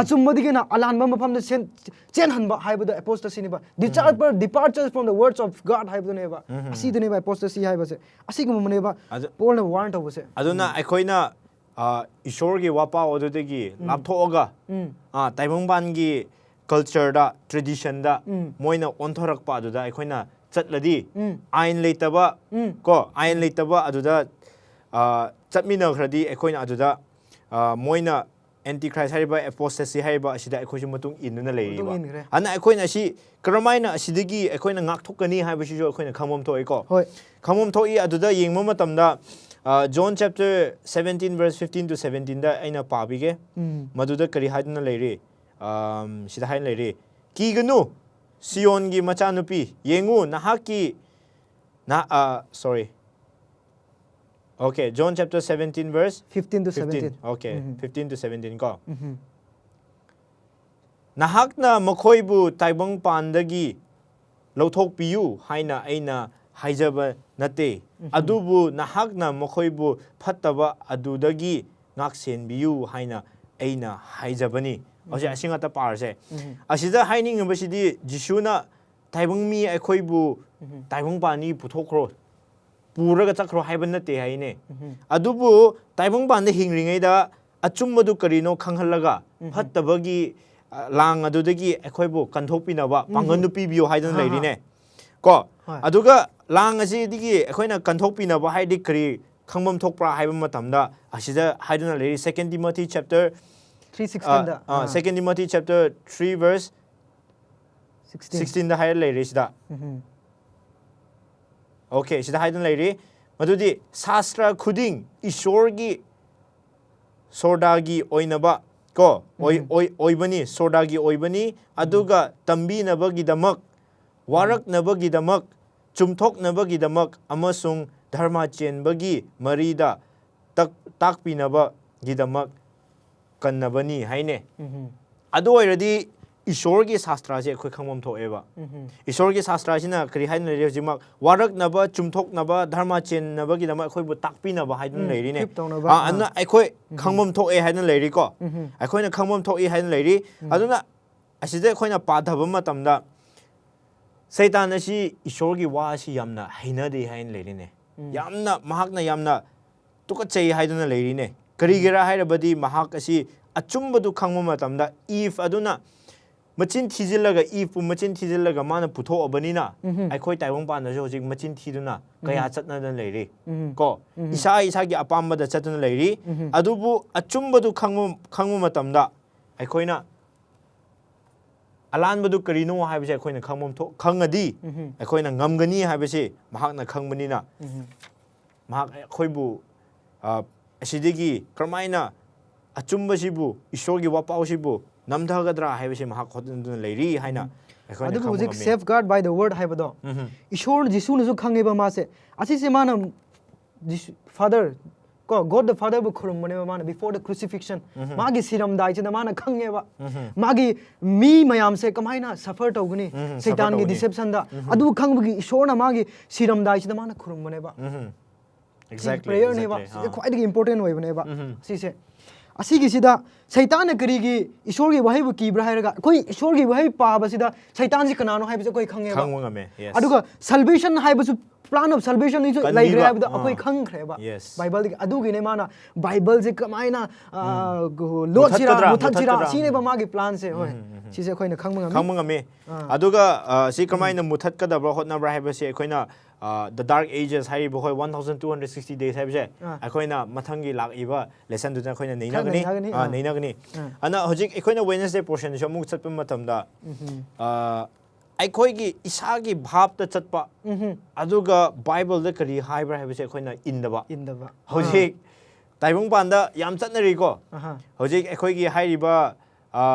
ꯑꯆꯨꯝꯕꯗꯒꯤꯅ ꯑꯂꯥꯟꯕ ꯃꯐꯝꯗ ꯁꯦꯝ-, ꯆꯦꯟꯍꯟꯕ ꯍꯥꯏꯕꯗꯣ apostasy ꯅꯦꯕ꯫ Departure, departures from the words of God ꯍꯥꯏꯕꯗꯨꯅꯦꯕ꯫ ꯑꯁꯤꯗꯨꯅꯦꯕ apostasy ꯍꯥꯏꯕꯁꯦ꯫ ꯑꯁꯤꯒꯨꯝꯕꯅꯦꯕ ꯑꯗꯨ ꯄꯣꯜꯅ warn ꯇꯧꯕꯁꯦ꯫ ꯑꯗꯨꯅ ꯑꯩꯈꯣꯏꯅ, ꯑ, ꯏꯁꯣꯔꯒꯤ ꯋꯥꯄꯥꯎ ꯑꯗꯨꯗꯒꯤ ꯂꯥꯞꯊꯣꯛꯑꯒ, ꯑ, ꯇꯥꯏꯕꯪꯄꯥꯟꯒꯤ culture ꯗ, tradition ꯗ ꯃꯣꯏꯅ ꯑꯣꯟꯊꯣꯔꯛꯄ ꯑꯗꯨꯗ ꯑꯩꯈꯣꯏꯅ ꯆꯠꯂꯗꯤ, ꯑꯥꯏꯟ ꯂꯩꯇꯕ, ꯀꯣ, ꯑꯥꯏꯟ ꯂꯩꯇꯕ ꯑꯗꯨꯗ, ꯑ, ꯆꯠꯃꯤꯟꯅꯈ꯭ꯔꯗꯤ ꯑꯩꯈꯣꯏꯅ ꯑꯗꯨꯗ, ꯑ, ꯃꯣꯏꯅ Antichrist ꯍꯥꯏꯔꯤꯕ, apostasy ꯍꯥꯏꯔꯤꯕ ꯑꯁꯤꯗ ꯑꯩꯈꯣꯏꯁꯨ ꯃꯇꯨꯡ ꯏꯟꯗꯨꯅ ꯂꯩꯔꯤꯕ꯫ ꯃꯇꯨꯡ ꯏꯟꯈ꯭ꯔꯦ꯫ ꯑꯗꯨꯅ ꯑꯩꯈꯣꯏꯅ ꯑꯁꯤ ꯀꯔꯝꯍꯥꯏꯅ ꯑꯁꯤꯗꯒꯤ ꯑꯩꯈꯣꯏꯅ ꯉꯥꯛꯊꯣꯛꯀꯅꯤ ꯍꯥꯏꯕꯁꯤꯁꯨ ꯑꯩꯈꯣꯏꯅ ꯈꯪꯐꯝ ꯊꯣꯛꯏꯀꯣ꯫ ꯍꯣꯏ꯫ ꯈꯪꯐꯝ ꯊꯣꯛꯏ꯫ ꯑꯗꯨꯗ ꯌꯦꯡꯕ ꯃꯇꯝꯗ, ꯑ, John chapter seventeen verse fifteen to seventeen ꯗ ꯑꯩꯅ ꯄꯥꯕꯤꯒꯦ꯫ ꯎꯝ꯫ ꯃꯗꯨꯗ ꯀꯔꯤ ꯍꯥꯏꯗꯨꯅ ꯂꯩꯔꯤ? ꯑꯝ, ꯁꯤꯗ ꯍꯥꯏꯅ ꯂꯩꯔꯤ, "ꯀꯤꯒꯅꯨ, ꯁꯤꯌꯣꯟꯒꯤ ꯃꯆꯥꯅꯨꯄꯤ, ꯌꯦꯡꯉꯨ, ꯅꯍꯥꯛꯀꯤ, ꯅꯍ-, ꯑ, sorry꯫ Okay, John chapter seventeen verse fifteen to fifteen. Seventeen. Okay, um. Fifteen to seventeen ꯀꯣ꯫ ꯎꯝ꯫ ꯅꯍꯥꯛꯅ ꯃꯈꯣꯏꯕꯨ ꯇꯥꯏꯕꯪꯄꯥꯟꯗꯒꯤ ꯂꯧꯊꯣꯛꯄꯤꯌꯨ ꯍꯥꯏꯅ ꯑꯩꯅ ꯍꯥꯏꯖꯕ ꯅꯠꯇꯦ, ꯎꯝ꯫ ꯑꯗꯨꯕꯨ ꯅꯍꯥꯛꯅ ꯃꯈꯣꯏꯕꯨ ꯐꯠꯇꯕ ꯑꯗꯨꯗꯒꯤ ꯉꯥꯛꯁꯦꯟꯕꯤꯌꯨ ꯍꯥꯏꯅ ꯑꯩꯅ ꯍꯥꯏꯖꯕꯅꯤ"꯫ ꯍꯧꯖꯤꯛ ꯎꯝ꯫ ꯑꯁꯤ ꯉꯥꯛꯇ ꯄꯥꯔꯁꯦ꯫ ꯎꯝ꯫ ꯑꯁꯤꯗ ꯍꯥꯏꯅꯤꯡꯉꯤꯕꯁꯤꯗꯤ ꯖꯤꯁꯨꯅ ꯇꯥꯏꯕꯪ ꯃꯤ ꯑꯩꯈꯣꯏꯕꯨ ꯎꯝ꯫ ꯇꯥꯏꯕꯪꯄꯥꯟꯗꯒꯤ ꯄꯨꯊꯣꯛꯈ꯭ꯔꯣ, ꯄꯨꯔꯒ ꯆꯠꯈ꯭ꯔꯣ ꯍꯥꯏꯕ ꯅꯠꯇꯦ ꯍꯥꯏꯅꯦ꯫ ꯎꯝ꯫ ꯑꯗꯨꯕꯨ ꯇꯥꯏꯕꯪꯄꯥꯟꯗ ꯍꯤꯡꯂꯤꯉꯩꯗ ꯑꯆꯨꯝꯕꯗꯨ ꯀꯔꯤꯅꯣ ꯈꯪꯍꯜꯂꯒ, ꯎꯝ꯫ ꯐꯠꯇꯕꯒꯤ, ꯑ, ꯂꯥꯡ ꯑꯗꯨꯗꯒꯤ ꯑꯩꯈꯣꯏꯕꯨ ꯀꯟꯊꯣꯛꯄꯤꯅꯕ ꯎꯝ꯫ ꯄꯥꯡꯒꯜꯗꯨ ꯄꯤꯕꯤꯌꯨ ꯍꯥꯏꯗꯨꯅ ꯍꯥ, ꯍꯥ꯫ ꯂꯩꯔꯤꯅꯦ꯫ ꯀꯣ? ꯍꯣꯏ꯫ ꯑꯗꯨꯒ ꯂꯥꯡ ꯑꯁꯤꯗꯒꯤ ꯑꯩꯈꯣꯏꯅ ꯀꯟꯊꯣꯛꯄꯤꯅꯕ ꯍꯥꯏꯗꯤ ꯀꯔꯤ ꯈꯪꯐꯝ ꯊꯣꯛꯄ꯭ꯔꯥ ꯍꯥꯏꯕ ꯃꯇꯝꯗ, ꯑꯁꯤꯗ ꯍꯥꯏꯗꯨꯅ ꯂꯩꯔꯤ, Second Timothy chapter, three sixteen ꯗ꯫ ꯑ, ꯑ, ꯑꯥ꯫ Second Timothy chapter three verse sixteen꯫ Sixteen ꯗ ꯍꯥꯏꯔ ꯂꯩꯔꯤ ꯁꯤꯗ꯫ ꯎꯝ꯫ Okay, ꯁꯤꯗ ꯍꯥꯏꯗꯨꯅ ꯂꯩꯔꯤ꯫ ꯃꯗꯨꯗꯤ ꯁꯥꯁꯇ꯭ꯔ ꯈꯨꯗꯤꯡ ꯏꯁꯣꯔꯒꯤ ꯁꯣꯔꯗꯥꯒꯤ ꯑꯣꯏꯅꯕ ꯀꯣ, ꯑꯣꯏ-, ꯎꯝ꯫ ꯑꯣꯏ-, ꯑꯣꯏꯕꯅꯤ, ꯁꯣꯔꯗꯥꯒꯤ ꯑꯣꯏꯕꯅꯤ, ꯎꯝ꯫ ꯑꯗꯨꯒ ꯇꯝꯕꯤꯅꯕꯒꯤꯗꯃꯛ, ꯎꯝ꯫ ꯋꯥꯔꯛꯅꯕꯒꯤꯗꯃꯛ, ꯆꯨꯝꯊꯣꯛꯅꯕꯒꯤꯗꯃꯛ ꯑꯃꯁꯨꯡ ꯙꯔꯃ ꯆꯦꯟꯕꯒꯤ ꯃꯔꯤꯗ ꯇꯛ-, ꯇꯥꯛꯄꯤꯅꯕꯒꯤꯗꯃꯛ ꯀꯟꯅꯕꯅꯤ ꯍꯥꯏꯅꯦ꯫ ꯎꯝ꯫ ꯑꯗꯨ ꯑꯣꯏꯔꯗꯤ ꯏꯁꯣꯔꯒꯤ ꯁꯥꯁꯇ꯭ꯔꯁꯦ ꯑꯩꯈꯣꯏ ꯈꯪꯐꯝ ꯊꯣꯛꯑꯦꯕ꯫ ꯎꯝ꯫ ꯏꯁꯣꯔꯒꯤ ꯁꯥꯁꯇ꯭ꯔꯁꯤꯅ ꯀꯔꯤ ꯍꯥꯏꯅ ꯂꯩꯔꯤ ꯍꯧꯖꯤꯛꯃꯛ? ꯋꯥꯔꯛꯅꯕ, ꯆꯨꯝꯊꯣꯛꯅꯕ, ꯙꯔꯃ ꯆꯦꯟꯅꯕꯒꯤꯗꯃꯛ ꯑꯩꯈꯣꯏꯕꯨ ꯇꯥꯛꯄꯤꯅꯕ ꯍꯥꯏꯗꯨꯅ ꯎꯝ, ꯂꯩꯔꯤꯅꯦ꯫ Equip ꯇꯧꯅꯕ, ꯑꯥ, ꯑꯥ꯫ ꯑꯗꯨꯅ ꯑꯩꯈꯣꯏ ꯎꯝ꯫ ꯈꯪꯐꯝ ꯊꯣꯛꯑꯦ ꯍꯥꯏꯗꯅ ꯂꯩꯔꯤꯀꯣ꯫ ꯎꯝ꯫ ꯑꯩꯈꯣꯏꯅ ꯈꯪꯐꯝ ꯊꯣꯛꯏ ꯍꯥꯏꯅ ꯂꯩꯔꯤ꯫ ꯎꯝ꯫ ꯑꯗꯨꯅ ꯑꯁꯤꯗ ꯑꯩꯈꯣꯏꯅ ꯄꯥꯊꯕ ꯃꯇꯝꯗ ꯁꯩꯇꯥꯟ ꯑꯁꯤ ꯏꯁꯣꯔꯒꯤ ꯋꯥ ꯑꯁꯤ ꯌꯥꯝꯅ ꯍꯩꯅꯗꯦ ꯍꯥꯏꯅ ꯂꯩꯔꯤꯅꯦ꯫ ꯎꯝ꯫ ꯌꯥꯝꯅ, ꯃꯍꯥꯛꯅ ꯌꯥꯝꯅ ꯇꯨꯀꯠꯆꯩ ꯍꯥꯏꯗꯨꯅ ꯂꯩꯔꯤꯅꯦ꯫ ꯀꯔꯤꯒꯤꯔꯥ ꯍꯥꯏꯔꯕꯗꯤ ꯃꯍꯥꯛ ꯑꯁꯤ ꯑꯆꯨꯝꯕꯗꯨ ꯈꯪꯕ ꯃꯇꯝꯗ ꯏꯚ ꯑꯗꯨꯅ ꯃꯆꯤꯟ ꯊꯤꯖꯤꯜꯂꯒ, ꯏꯚꯄꯨ ꯃꯆꯤꯟ ꯊꯤꯖꯤꯜꯂꯒ ꯃꯥꯅ ꯄꯨꯊꯣꯛꯑꯕꯅꯤꯅ ꯎꯝ꯫ ꯑꯩꯈꯣꯏ ꯇꯥꯏꯕꯪ ꯄꯥꯟꯗꯁꯨ ꯍꯧꯖꯤꯛ ꯃꯆꯤꯟ ꯊꯤꯗꯨꯅ ꯀꯌꯥ ꯎꯝ꯫ ꯆꯠꯅꯗꯅ ꯂꯩꯔꯤ꯫ ꯎꯝ꯫ ꯀꯣ? ꯎꯝ꯫ ꯏꯁꯥ ꯏꯁꯥꯒꯤ ꯑꯄꯥꯝꯕꯗ ꯆꯠꯇꯨꯅ ꯂꯩꯔꯤ꯫ ꯎꯝ꯫ ꯑꯗꯨꯕꯨ ꯑꯆꯨꯝꯕꯗꯨ ꯈꯪꯕ, ꯈꯪꯕ ꯃꯇꯝꯗ ꯑꯩꯈꯣꯏꯅ ꯑꯂꯥꯟꯕꯗꯨ ꯀꯔꯤꯅꯣ ꯍꯥꯏꯕꯁꯦ ꯑꯩꯈꯣꯏꯅ ꯈꯪꯐꯝ ꯊꯣꯛ-, ꯈꯪꯉꯗꯤ ꯎꯝ꯫ ꯑꯩꯈꯣꯏꯅ ꯉꯝꯒꯅꯤ ꯍꯥꯏꯕꯁꯤ ꯃꯍꯥꯛꯅ ꯈꯪꯕꯅꯤꯅ ꯎꯝ꯫ ꯃꯍꯥꯛ ꯑꯩꯈꯣꯏꯕꯨ, ꯑ, ꯑꯁꯤꯗꯒꯤ ꯀꯔꯝꯍꯥꯏꯅ ꯑꯆꯨꯝꯕꯁꯤꯕꯨ, ꯏꯁꯣꯔꯒꯤ ꯋꯥꯄꯥꯎꯁꯤꯕꯨ ꯅꯝꯊꯒꯗ꯭ꯔꯥ ꯍꯥꯏꯕꯁꯤ ꯃꯍꯥꯛ ꯍꯣꯠꯅꯗꯨꯅ ꯂꯩꯔꯤ ꯍꯥꯏꯅ ꯎꯝ꯫ ꯑꯩꯈꯣꯏꯅ ꯑꯗꯨꯕꯨ ꯈꯪꯕ ꯍꯧꯖꯤꯛ ꯉꯝꯃꯤ꯫ Safeguard by the word ꯍꯥꯏꯕꯗꯣ ꯎꯝ꯫ ꯏꯁꯣꯔ ꯖꯤꯁꯨꯅꯁꯨ ꯈꯪꯉꯦꯕ ꯃꯥꯁꯦ꯫ ꯑꯁꯤꯁꯦ ꯃꯥꯅ ꯖꯤꯁꯨ, Father, ꯀꯣ, God the Fatherꯕꯨ ꯈꯨꯔꯨꯝꯕꯅꯦꯕ ꯃꯥꯅ before the crucifixion꯫ ꯎꯝ꯫ ꯃꯥꯒꯤ ꯁꯤꯔꯝꯗꯥꯏꯁꯤꯗ ꯃꯥꯅ ꯈꯪꯉꯦꯕ꯫ ꯎꯝ꯫ ꯃꯥꯒꯤ ꯃꯤ ꯃꯌꯥꯝꯁꯦ ꯀꯃꯥꯏꯅ suffer ꯇꯧꯒꯅꯤ ꯎꯝ, suffer ꯁꯩꯇꯥꯟꯒꯤ ꯇꯧꯒꯅꯤ꯫ Deceptionꯗ꯫ ꯎꯝ꯫ ꯑꯗꯨ ꯈꯪꯕꯒꯤ ꯏꯁꯣꯔꯅ ꯃꯥꯒꯤ ꯁꯤꯔꯝꯗꯥꯏꯁꯤꯗ ꯃꯥꯅ ꯈꯨꯔꯨꯝꯕꯅꯦꯕ꯫ ꯎꯝ꯫ ꯁꯤ Exactly, prayerꯅꯦꯕ꯫ Exactly. ꯁꯤꯁꯦ ꯑꯥ꯫ ꯈ꯭ꯋꯥꯏꯗꯒꯤ importantꯅ ꯑꯣꯏꯕꯅꯦꯕ꯫ ꯎꯝ꯫ ꯁꯤꯁꯦ꯫ ꯑꯁꯤꯒꯤꯁꯤꯗ ꯁꯩꯇꯥꯟꯅ ꯀꯔꯤꯒꯤ ꯏꯁꯣꯔꯒꯤ ꯋꯥꯍꯩꯕꯨ ꯀꯤꯕ꯭ꯔꯥ ꯍꯥꯏꯔꯒ, ꯑꯩꯈꯣꯏ ꯏꯁꯣꯔꯒꯤ ꯋꯥꯍꯩ ꯄꯥꯕꯁꯤꯗ ꯁꯩꯇꯥꯟꯁꯤ ꯀꯅꯥꯅꯣ ꯍꯥꯏꯕꯁꯦ ꯑꯩꯈꯣꯏ ꯈꯪꯉꯦꯕ꯫ ꯈꯪꯕ ꯉꯝꯃꯦ, yes꯫ ꯑꯗꯨꯒ salvation ꯍꯥꯏꯕꯁꯨ, plan of salvationꯅꯤꯁꯨ ꯀꯟꯕꯤꯕ, ꯂꯩꯈ꯭ꯔꯦ ꯍꯥꯏꯕꯗꯣ ꯑꯥ꯫ ꯑꯩꯈꯣꯏ ꯈꯪꯈ꯭ꯔꯦꯕ꯫ Yes꯫ ꯕꯥꯏꯕꯜꯗꯒꯤ꯫ ꯑꯗꯨꯒꯤꯅꯦ ꯃꯥꯅ ꯕꯥꯏꯕꯜꯁꯦ ꯀꯃꯥꯏꯅ, ꯑ, ꯎꯝ꯫ ꯒ-, ꯂꯣꯠꯁꯤꯔꯥ, ꯃꯨꯊꯠꯀꯗ꯭ꯔꯥ, ꯃꯨꯊꯠꯁꯤꯔꯥ, ꯃꯨꯊꯠꯀꯗ꯭ꯔꯥ꯫ ꯁꯤꯅꯦꯕ ꯃꯥꯒꯤ planꯁꯦ꯫ ꯍꯣꯏ꯫ ꯎꯝ, ꯎꯝ, ꯎꯝ꯫ ꯁꯤꯁꯦ ꯑꯩꯈꯣꯏꯅ ꯈꯪꯕ ꯉꯝꯃꯤ꯫ ꯈꯪꯕ ꯉꯝꯃꯤ꯫ ꯑꯥ꯫ ꯑꯗꯨꯒ, ꯑ, ꯁꯤ ꯀꯃꯥꯏꯅ ꯎꯝ꯫ ꯃꯨꯊꯠꯀꯗꯕ꯭ꯔꯥ ꯍꯣꯠꯅꯕ꯭ꯔꯥ ꯍꯥꯏꯕꯁꯦ ꯑꯩꯈꯣꯏꯅ, ꯑ, The Dark Ages ꯍꯥꯏꯔꯤꯕ ꯑꯩꯈꯣꯏ one thousand two hundred sixty days ꯍꯥꯏꯕꯁꯦ ꯑꯥ꯫ ꯑꯩꯈꯣꯏꯅ ꯃꯊꯪꯒꯤ ꯂꯥꯛꯏꯕ lessonꯗꯨꯗ ꯑꯩꯈꯣꯏꯅ ꯈꯔ ꯅꯩꯅꯒꯅꯤ꯫ ꯅꯩꯅꯒꯅꯤ, ꯑ, ꯑꯥ꯫ ꯅꯩꯅꯒꯅꯤ꯫ ꯑꯥ꯫ ꯑꯗꯨꯅ ꯍꯧꯖꯤꯛ ꯑꯩꯈꯣꯏꯅ Wednesday portionꯁꯨ ꯑꯃꯨꯛ ꯆꯠꯄ ꯃꯇꯝꯗ, ꯎꯝꯍꯨꯝ꯫ ꯑ, ꯑꯩꯈꯣꯏꯒꯤ ꯏꯁꯥꯒꯤ ꯚꯥꯞꯇ ꯆꯠꯄ, ꯎꯝꯍꯨꯝ꯫ ꯑꯗꯨꯒ ꯕꯥꯏꯕꯜꯗ ꯀꯔꯤ ꯍꯥꯏꯕ꯭ꯔꯥ ꯍꯥꯏꯕꯁꯦ ꯑꯩꯈꯣꯏꯅ ꯏꯟꯗꯕ꯫ ꯏꯟꯗꯕ꯫ ꯍꯧꯖꯤꯛ ꯑꯥ꯫ ꯇꯥꯏꯕꯪꯄꯥꯟꯗ ꯌꯥꯝ ꯆꯠꯅꯔꯤꯀꯣ꯫ ꯑꯍꯥ ꯍꯧꯖꯤꯛ ꯑꯩꯈꯣꯏꯒꯤ ꯍꯥꯏꯔꯤꯕ,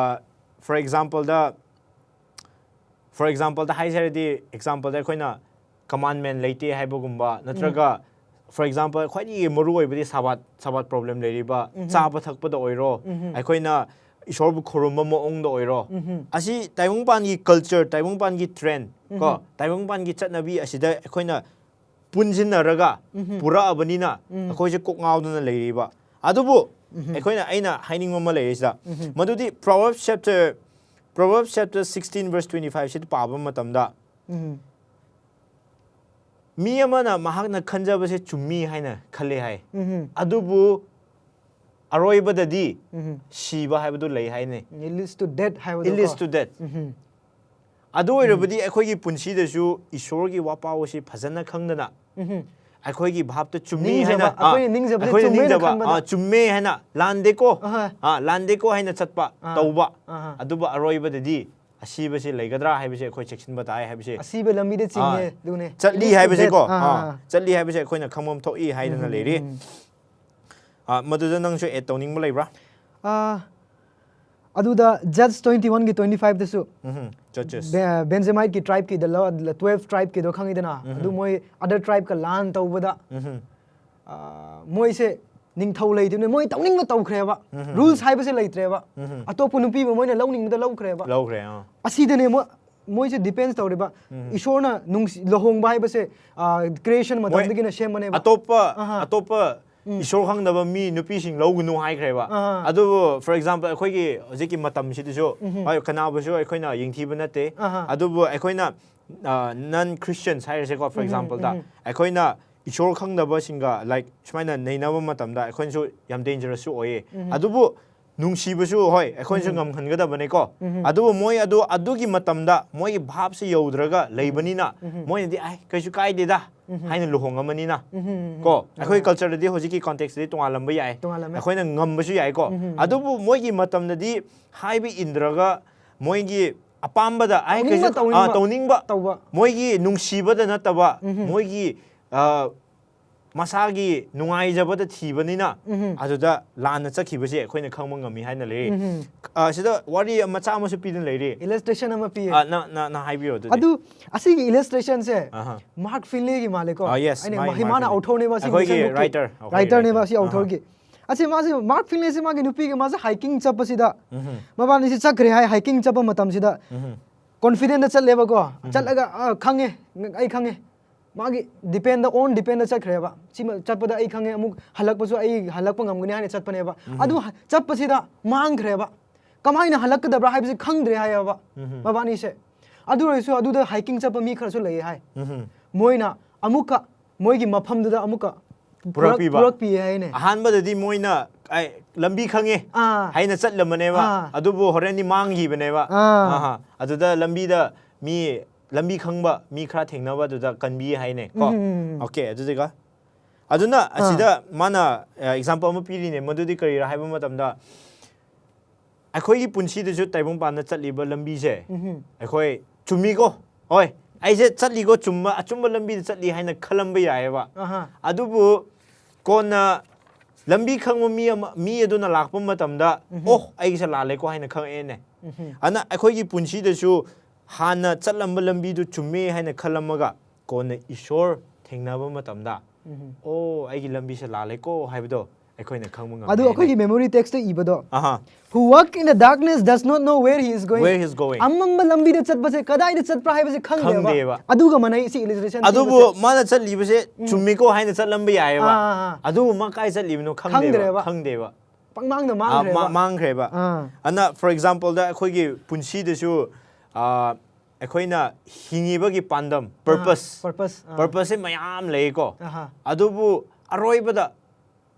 for exampleꯗ, for exampleꯗ ꯍꯥꯏꯖꯔꯗꯤ, exampleꯗ ꯑꯩꯈꯣꯏꯅ commandment ꯂꯩꯇꯦ ꯍꯥꯏꯕꯒꯨꯝꯕ, ꯅꯠꯇ꯭ꯔꯒ, for example, ꯈ꯭ꯋꯥꯏꯗꯒꯤ ꯃꯔꯨ ꯑꯣꯏꯕꯗꯤ ꯁꯥꯕꯥꯠ ꯁꯥꯕꯥꯠ problem ꯂꯩꯔꯤꯕ, ꯆꯥꯕ ꯊꯛꯄꯗ ꯑꯣꯏꯔꯣ, ꯑꯩꯈꯣꯏꯅ ꯏꯁꯣꯔꯕꯨ ꯈꯨꯔꯨꯝꯕ ꯃꯑꯣꯡꯗ ꯑꯣꯏꯔꯣ, ꯑꯁꯤ ꯇꯥꯏꯕꯪꯄꯥꯟꯒꯤ culture, ꯇꯥꯏꯕꯪꯄꯥꯟꯒꯤ trend ꯀꯣ, ꯇꯥꯏꯕꯪꯄꯥꯟꯒꯤ ꯆꯠꯅꯕꯤ ꯑꯁꯤꯗ ꯑꯩꯈꯣꯏꯅ ꯄꯨꯟꯁꯤꯟꯅꯔꯒ ꯄꯨꯔꯛꯑꯕꯅꯤꯅ ꯑꯩꯈꯣꯏꯁꯦ ꯀꯣꯛ ꯉꯥꯎꯗꯅ ꯂꯩꯔꯤꯕ꯫ ꯑꯗꯨꯕꯨ ꯑꯩꯈꯣꯏꯅ, ꯑꯩꯅ ꯍꯥꯏꯅꯤꯡꯕ ꯑꯃ ꯂꯩꯔꯤꯁꯤꯗ, ꯃꯗꯨꯗꯤ Proverbs chapter, Proverbs chapter sixteen verse twenty five ꯁꯤꯗ ꯄꯥꯕ ꯃꯇꯝꯗ, ꯎꯝ ꯃꯤ ꯑꯃꯅ ꯃꯍꯥꯛꯅ ꯈꯟꯖꯕꯁꯦ ꯆꯨꯝꯃꯤ ꯍꯥꯏꯅ ꯈꯜꯂꯦ ꯍꯥꯏ꯫ ꯎꯝ ꯑꯗꯨꯕꯨ ꯑꯔꯣꯏꯕꯗꯗꯤ ꯎꯝ ꯁꯤꯕ ꯍꯥꯏꯕꯗꯨ ꯂꯩ ꯍꯥꯏꯅꯩ꯫ It leads to death ꯍꯥꯏꯕꯗꯣ It leads ꯀꯣ꯫ To death. ꯎꯝ ꯑꯗꯨ ꯑꯣꯏꯔꯕꯗꯤ ꯑꯩꯈꯣꯏꯒꯤ ꯄꯨꯟꯁꯤꯗꯁꯨ ꯏꯁꯣꯔꯒꯤ ꯋꯥꯄꯥꯎ ꯑꯁꯤ ꯐꯖꯅ ꯈꯪꯗꯅ, ꯎꯝ ꯑꯩꯈꯣꯏꯒꯤ ꯚꯥꯞꯇ ꯆꯨꯝꯃꯤ ꯅꯤꯡꯖꯕ, ꯍꯥꯏꯅ, ꯑꯥ, ꯑꯩꯈꯣꯏꯅ ꯅꯤꯡꯖꯕꯁꯦ ꯑꯩꯈꯣꯏꯅ ꯆꯨꯝꯃꯦꯅ ꯅꯤꯡꯖꯕ, ꯈꯟꯕꯗ꯫ ꯑꯥ, ꯆꯨꯝꯃꯦ ꯍꯥꯏꯅ, ꯂꯥꯟꯗꯦꯀꯣ, ꯑꯍꯣꯏ꯫ ꯑꯥ, ꯂꯥꯟꯗꯦꯀꯣ ꯍꯥꯏꯅ ꯆꯠꯄ, ꯑꯥ꯫ ꯇꯧꯕ, ꯑꯍꯥ꯫ ꯑꯗꯨꯕꯨ ꯑꯔꯣꯏꯕꯗꯗꯤ ꯑꯁꯤꯕꯁꯤ ꯂꯩꯒꯗ꯭ꯔꯥ ꯍꯥꯏꯕꯁꯤ ꯑꯩꯈꯣꯏ ꯆꯦꯛꯁꯤꯟꯕ ꯇꯥꯏ ꯍꯥꯏꯕꯁꯤ꯫ ꯑꯁꯤꯕ ꯂꯝꯕꯤꯗ ꯆꯤꯡꯉꯦ ꯑꯥ, ꯑꯗꯨꯅꯦ꯫ ꯆꯠꯂꯤ It leads to ꯍꯥꯏꯕꯁꯤꯀꯣ, death. ꯑꯥ, ꯑꯥ, ꯑꯥ꯫ ꯆꯠꯂꯤ ꯍꯥꯏꯕꯁꯤ ꯑꯩꯈꯣꯏꯅ ꯈꯪꯐꯝ ꯊꯣꯛꯏ ꯍꯥꯏꯗꯅ ꯎꯝ, ꯂꯩꯔꯤ꯫ ꯎꯝ꯫ ꯑꯥ, ꯃꯗꯨꯗ ꯅꯪꯁꯨ add ꯇꯧꯅꯤꯡꯕ ꯂꯩꯕ꯭ꯔꯥ? ꯑꯥ, ꯑꯗꯨꯗ Judges twenty one ꯒꯤ twenty five ꯗꯁꯨ ꯎꯝ, Judges. Be- Benjamite ꯀꯤ tribe ꯀꯤꯗ ꯂ- twelve tribe ꯀꯤꯗꯣ ꯈꯪꯉꯤꯗꯅ, ꯎꯝ꯫ ꯑꯗꯨ ꯃꯣꯏ other tribe ꯀ ꯂꯥꯟ ꯇꯧꯕꯗ, ꯎꯝ, ꯑꯥ, ꯃꯣꯏꯁꯦ ꯅꯤꯡꯊꯧ ꯂꯩꯇꯕꯅꯤ, ꯃꯣꯏ ꯇꯧꯅꯤꯡꯕ ꯇꯧꯈ꯭ꯔꯦꯕ꯫ ꯎꯝ꯫ Rules ꯍꯥꯏꯕꯁꯦ ꯂꯩꯇ꯭ꯔꯦꯕ꯫ ꯎꯝ꯫ ꯑꯇꯣꯞꯄ ꯅꯨꯄꯤꯕꯨ ꯃꯣꯏꯅ ꯂꯧꯅꯤꯡꯕꯗ ꯂꯧꯈ꯭ꯔꯦꯕ꯫ ꯂꯧꯈ꯭ꯔꯦ꯫ ꯑꯥ꯫ ꯑꯁꯤꯗꯅꯦ ꯃꯣꯏ ꯃꯣꯏꯁꯦ depends ꯇꯧꯔꯤꯕ꯫ ꯎꯝ꯫ ꯏꯁꯣꯔꯅ ꯅꯨꯡꯁꯤ ꯂꯨꯍꯣꯡꯕ ꯍꯥꯏꯕꯁꯦ, ꯑꯥ, creation ꯃꯣꯏ ꯃꯇꯝꯗꯒꯤꯅ ꯁꯦꯝꯕꯅꯦꯕ꯫ ꯑꯇꯣꯞꯄ, ꯑꯍꯥ꯫ ꯑꯇꯣꯞꯄ ꯎꯝ꯫ ꯏꯁꯣꯔ ꯈꯪꯗꯕ ꯃꯤ ꯅꯨꯄꯤꯁꯤꯡ ꯂꯧꯒꯅꯨ ꯍꯥꯏꯈ꯭ꯔꯦꯕ꯫ ꯑꯍꯥ꯫ ꯑꯗꯨꯕꯨ, for example, ꯑꯩꯈꯣꯏꯒꯤ ꯍꯧꯖꯤꯛꯀꯤ ꯃꯇꯝꯁꯤꯗꯁꯨ, ꯎꯝ꯫ ꯍꯣꯏ, ꯀꯅꯥꯕꯨꯁꯨ ꯑꯩꯈꯣꯏꯅ ꯌꯦꯡꯊꯤꯕ ꯅꯠꯇꯦ꯫ ꯑꯍꯥ꯫ ꯑꯗꯨꯕꯨ ꯑꯩꯈꯣꯏꯅ, ꯑ, non Christians ꯍꯥꯏꯔꯁꯦꯀꯣ, for ꯎꯝ, exampleꯗ, ꯎꯝ꯫ ꯑꯩꯈꯣꯏꯅ ꯏꯁꯣꯔ ꯈꯪꯗꯕꯁꯤꯡꯒ, like, ꯁꯨꯃꯥꯏꯅ ꯅꯩꯅꯕ ꯃꯇꯝꯗ ꯑꯩꯈꯣꯏꯅꯁꯨ ꯌꯥꯝ dangerous ꯁꯨ ꯑꯣꯏꯌꯦ꯫ ꯎꯝ꯫ ꯑꯗꯨꯕꯨ ꯅꯨꯡꯁꯤꯕꯁꯨ, ꯍꯣꯏ, ꯑꯩꯈꯣꯏꯅꯁꯨ ꯎꯝ꯫ ꯉꯝꯍꯟꯒꯗꯕꯅꯦꯀꯣ꯫ ꯎꯝ꯫ ꯑꯗꯨꯕꯨ ꯃꯣꯏ ꯑꯗꯨ, ꯑꯗꯨꯒꯤ ꯃꯇꯝꯗ ꯃꯣꯏꯒꯤ ꯚꯥꯞꯁꯤ ꯌꯧꯗ꯭ꯔꯒ ꯂꯩꯕꯅꯤꯅ, ꯎꯝ꯫ ꯃꯣꯏꯅꯗꯤ, "ꯑꯥꯏ, ꯀꯩꯁꯨ ꯀꯥꯏꯗꯦꯗ" ꯎꯝ꯫ ꯍꯥꯏꯅ ꯂꯨꯍꯣꯡꯉꯝꯃꯅꯤꯅ꯫ ꯎꯝ꯫ ꯀꯣ, ꯑꯩꯈꯣꯏ ꯑꯥ꯫ Culture ꯗꯗꯤ ꯍꯧꯖꯤꯛꯀꯤ context ꯇꯗꯤ ꯇꯣꯉꯥꯜꯂꯝꯕ ꯌꯥꯏ, ꯇꯣꯉꯥꯜꯂꯝꯃꯦ꯫ ꯑꯩꯈꯣꯏꯅ ꯉꯝꯕꯁꯨ ꯌꯥꯏꯀꯣ꯫ ꯎꯝ꯫ ꯑꯗꯨꯕꯨ ꯃꯣꯏꯒꯤ ꯃꯇꯝꯗꯗꯤ ꯍꯥꯏꯕ ꯏꯟꯗ꯭ꯔꯒ ꯃꯣꯏꯒꯤ ꯑꯄꯥꯝꯕꯗ, "ꯑꯥꯏ, ꯇꯧꯅꯤꯡꯕ, ꯀꯩꯁꯨ-, ꯑꯥ, ꯇꯧꯅꯤꯡꯕ꯫ ꯇꯧꯅꯤꯡꯕ", ꯇꯧꯕ꯫ ꯃꯣꯏꯒꯤ ꯅꯨꯡꯁꯤꯕꯗ ꯅꯠꯇꯕ, ꯎꯝ꯫ ꯃꯣꯏꯒꯤ, ꯑ, ꯃꯁꯥꯒꯤ ꯅꯨꯡꯉꯥꯏꯖꯕꯗ ꯊꯤꯕꯅꯤꯅ ꯎꯝ꯫ ꯑꯗꯨꯗ ꯂꯥꯟꯅ ꯆꯠꯈꯤꯕꯁꯦ ꯑꯩꯈꯣꯏꯅ ꯈꯪꯕ ꯉꯝꯃꯤ ꯍꯥꯏꯅ ꯂꯩꯔꯤ꯫ ꯎꯝ꯫ ꯑ, ꯁꯤꯗ ꯋꯥꯔꯤ ꯃꯆꯥ ꯑꯃꯁꯨ ꯄꯤꯗꯨꯅ ꯂꯩꯔꯤ꯫ Illustration ꯑꯃ ꯄꯤꯌꯦ꯫ ꯑ, ꯅ, ꯅ, ꯅ ꯍꯥꯏꯕꯤꯌꯣ ꯑꯗꯨꯗꯤ꯫ ꯑꯗꯨ ꯑꯁꯤꯒꯤ illustrationꯁꯦ ꯑꯍꯥ꯫ Mark Finleyꯒꯤ ꯃꯥꯜꯂꯦꯀꯣ꯫ ꯑ, yes, ꯑꯩꯅ ꯃꯥꯒꯤ ꯃꯍꯤ- Mark ꯃꯥꯅ Finley꯫ authorꯅꯦꯕ ꯁꯤꯒꯤ ꯑꯩꯈꯣꯏꯒꯤ ꯃꯤꯁꯟ ꯕꯨꯛꯀꯤ꯫ writer, ꯑꯩꯈꯣꯏꯒꯤ Writerꯅꯦꯕ writer꯫ ꯁꯤ ꯑꯍꯥ꯫ authorꯒꯤ꯫ ꯑꯁꯤ ꯃꯥꯁꯦ Mark Finleyꯁꯦ ꯃꯥꯒꯤ ꯅꯨꯄꯤꯒ ꯃꯥꯁꯦ hiking ꯆꯠꯄꯁꯤꯗ ꯎꯝ꯫ ꯃꯕꯥꯅꯤꯁꯤ ꯆꯠꯈ꯭ꯔꯦ ꯍꯥꯏ hiking ꯆꯠꯄ ꯃꯇꯝꯁꯤꯗ ꯎꯝ꯫ confidentꯇ ꯆꯠꯂꯦꯕꯀꯣ꯫ ꯆꯠꯂꯒ "ꯑ, ꯈꯪꯉꯦ, ꯑꯩ ꯈꯪꯉꯦ꯫ ꯃꯥꯒꯤ dependꯇ on dependꯇ ꯆꯠꯈ꯭ꯔꯦꯕ꯫ ꯁꯤ ꯃ- ꯆꯠꯄꯗ ꯑꯩ ꯈꯪꯉꯦ, ꯑꯃꯨꯛ ꯍꯜꯂꯛꯄꯁꯨ ꯑꯩ ꯍꯜꯂꯛꯄ ꯉꯝꯒꯅꯤ" ꯍꯥꯏꯅ ꯆꯠꯄꯅꯦꯕ꯫ ꯑꯗꯨ ꯍ- ꯆꯠꯄꯁꯤꯗ ꯃꯥꯡꯈ꯭ꯔꯦꯕ꯫ ꯀꯃꯥꯏꯅ ꯍꯜꯂꯛꯀꯗꯕ꯭ꯔꯥ ꯍꯥꯏꯕꯁꯤ ꯈꯪꯗ꯭ꯔꯦ ꯍꯥꯏꯌꯦꯕ ꯎꯝ꯫ ꯃꯕꯥꯅꯤꯁꯦ꯫ ꯑꯗꯨ ꯑꯣꯏꯔꯁꯨ ꯑꯗꯨꯗ hiking ꯆꯠꯄ ꯃꯤ ꯈꯔꯁꯨ ꯂꯩ ꯍꯥꯏ꯫ ꯎꯝ꯫ ꯃꯣꯏꯅ ꯑꯃꯨꯛꯀ ꯃꯣꯏꯒꯤ ꯃꯐꯝꯗꯨꯗ ꯑꯃꯨꯛꯀ ꯄꯨꯔꯛ- ꯄꯨꯔꯛꯄꯤꯕ꯫ ꯄꯨꯔꯛꯄꯤꯌꯦ ꯍꯥꯏꯅꯦ꯫ ꯑꯍꯥꯟꯕꯗꯗꯤ ꯃꯣꯏꯅ "ꯑꯩ ꯂꯝꯕꯤ ꯈꯪꯉꯦ" ꯑꯥ꯫ ꯍꯥꯏꯅ ꯆꯠꯂꯝꯕꯅꯦꯕ꯫ ꯑꯥ꯫ ꯑꯗꯨꯕꯨ ꯍꯣꯔꯦꯟꯗꯤ ꯃꯥꯡꯈꯤꯕꯅꯦꯕ꯫ ꯑꯥ꯫ ꯑꯍꯥ꯫ ꯑꯗꯨꯗ ꯂꯝꯕꯤꯗ ꯃꯤ ꯂꯝꯕꯤ ꯈꯪꯕ ꯃꯤ ꯈꯔ ꯊꯦꯡꯅꯕ ꯑꯗꯨꯗ ꯀꯟꯕꯤ ꯍꯥꯏꯅꯦ ꯀꯣ꯫ ꯎꯝ꯫ Okay, ꯑꯗꯨꯗꯨꯒ ꯑꯗꯨꯅ ꯑꯁꯤꯗ ꯃꯥꯅ example ꯑꯃ ꯄꯤꯔꯤꯅꯦ꯫ ꯃꯗꯨꯗꯤ ꯀꯔꯤꯔꯥ ꯍꯥꯏꯕ ꯃꯇꯝꯗ ꯑꯩꯈꯣꯏꯒꯤ ꯄꯨꯟꯁꯤꯗꯁꯨ ꯇꯥꯏꯕꯪꯄꯥꯟꯗ ꯆꯠꯂꯤꯕ ꯂꯝꯕꯤꯁꯦ ꯎꯝ꯫ ꯑꯩꯈꯣꯏ ꯆꯨꯝꯃꯤꯀꯣ, ꯍꯣꯏ, ꯑꯩꯁꯦ ꯆꯠꯂꯤꯀꯣ, ꯆꯨꯝꯕ ꯑꯆꯨꯝꯕ ꯂꯝꯕꯤꯗ ꯆꯠꯂꯤ ꯍꯥꯏꯅ ꯈꯜꯂꯝꯕ ꯌꯥꯏꯑꯕ꯫ ꯑꯍꯥ꯫ ꯑꯗꯨꯕꯨ ꯀꯣꯟꯅ ꯂꯝꯕꯤ ꯈꯪꯕ ꯃꯤ ꯑꯃ ꯃꯤ ꯑꯗꯨꯅ ꯂꯥꯛꯄ ꯃꯇꯝꯗ "ꯑꯣ, ꯑꯩꯒꯤꯁꯦ ꯂꯥꯜꯂꯦꯀꯣ" ꯍꯥꯏꯅ ꯈꯪꯉꯛꯑꯦꯅꯦ꯫ ꯎꯝ꯫ ꯑꯗꯨꯅ ꯑꯩꯈꯣꯏꯒꯤ ꯄꯨꯟꯁꯤꯗꯁꯨ ꯍꯥꯟꯅ ꯆꯠꯂꯝꯕ ꯂꯝꯕꯤꯗꯨ ꯆꯨꯝꯃꯦ ꯍꯥꯏꯅ ꯈꯜꯂꯝꯃꯒ ꯀꯣꯟꯅ ꯏꯁꯣꯔ ꯊꯦꯡꯅꯕ ꯃꯇꯝꯗ ꯎꯝ꯫ "ꯑꯣ, ꯑꯩꯒꯤ ꯂꯝꯕꯤꯁꯦ ꯂꯥꯜꯂꯦꯀꯣ" ꯍꯥꯏꯕꯗꯣ ꯑꯩꯈꯣꯏꯅ ꯈꯪꯕ ꯉꯝꯃꯦ ꯑꯗꯨ ꯍꯥꯏꯅ꯫ ꯑꯩꯈꯣꯏꯒꯤ memory textꯇ ꯏꯕꯗꯣ ꯑꯍꯥ꯫ "Who walk in the darkness does not know where he is going." Where he is going. ꯑꯃꯝꯕ ꯂꯝꯕꯤꯗ ꯆꯠꯄꯁꯦ ꯀꯗꯥꯏꯗ ꯆꯠꯄ꯭ꯔꯥ ꯍꯥꯏꯕꯁꯦ ꯈꯪꯗꯦꯕ꯫ ꯈꯪꯗꯦꯕ꯫ ꯑꯗꯨꯒ ꯃꯥꯟꯅꯩ ꯁꯤ illustration ꯑꯗꯨꯕꯨ ꯄꯤꯕꯁꯦ꯫ ꯃꯥꯅ ꯆꯠꯂꯤꯕꯁꯦ ꯆꯨꯝꯃꯤꯀꯣ ꯍꯥꯏꯅ ꯆꯠꯂꯝꯕ ꯌꯥꯏꯑꯕ꯫ ꯑꯥ, ꯑꯥ, ꯑꯥ꯫ ꯑꯗꯨꯕꯨ ꯃꯥ ꯀꯥꯏ ꯆꯠꯂꯤꯕꯅꯣ ꯈꯪꯗꯦꯕ꯫ ꯈꯪꯗ꯭ꯔꯦꯕ꯫ ꯈꯪꯗꯦꯕ꯫ ꯄꯪꯃꯥꯡꯗ ꯑꯥ, ꯃꯥꯡꯈ꯭ꯔꯦꯕ꯫ ꯃꯥ-, ꯃꯥꯡꯈ꯭ꯔꯦꯕ꯫ ꯑꯥ꯫ ꯑꯗꯨꯅ for exampleꯗ ꯑꯩꯈꯣꯏꯒꯤ ꯄꯨꯟꯁꯤꯗꯁꯨ ꯑꯥ, ꯑꯩꯈꯣꯏꯅ ꯍꯤꯡꯉꯤꯕꯒꯤ ꯄꯥꯟꯗꯝ, purpose, Purpose, ꯑꯥ꯫ purposeꯁꯦ ꯃꯌꯥꯝ ꯂꯩꯀꯣ꯫ ꯑꯍꯥ꯫ ꯑꯗꯨꯕꯨ ꯑꯔꯣꯏꯕꯗ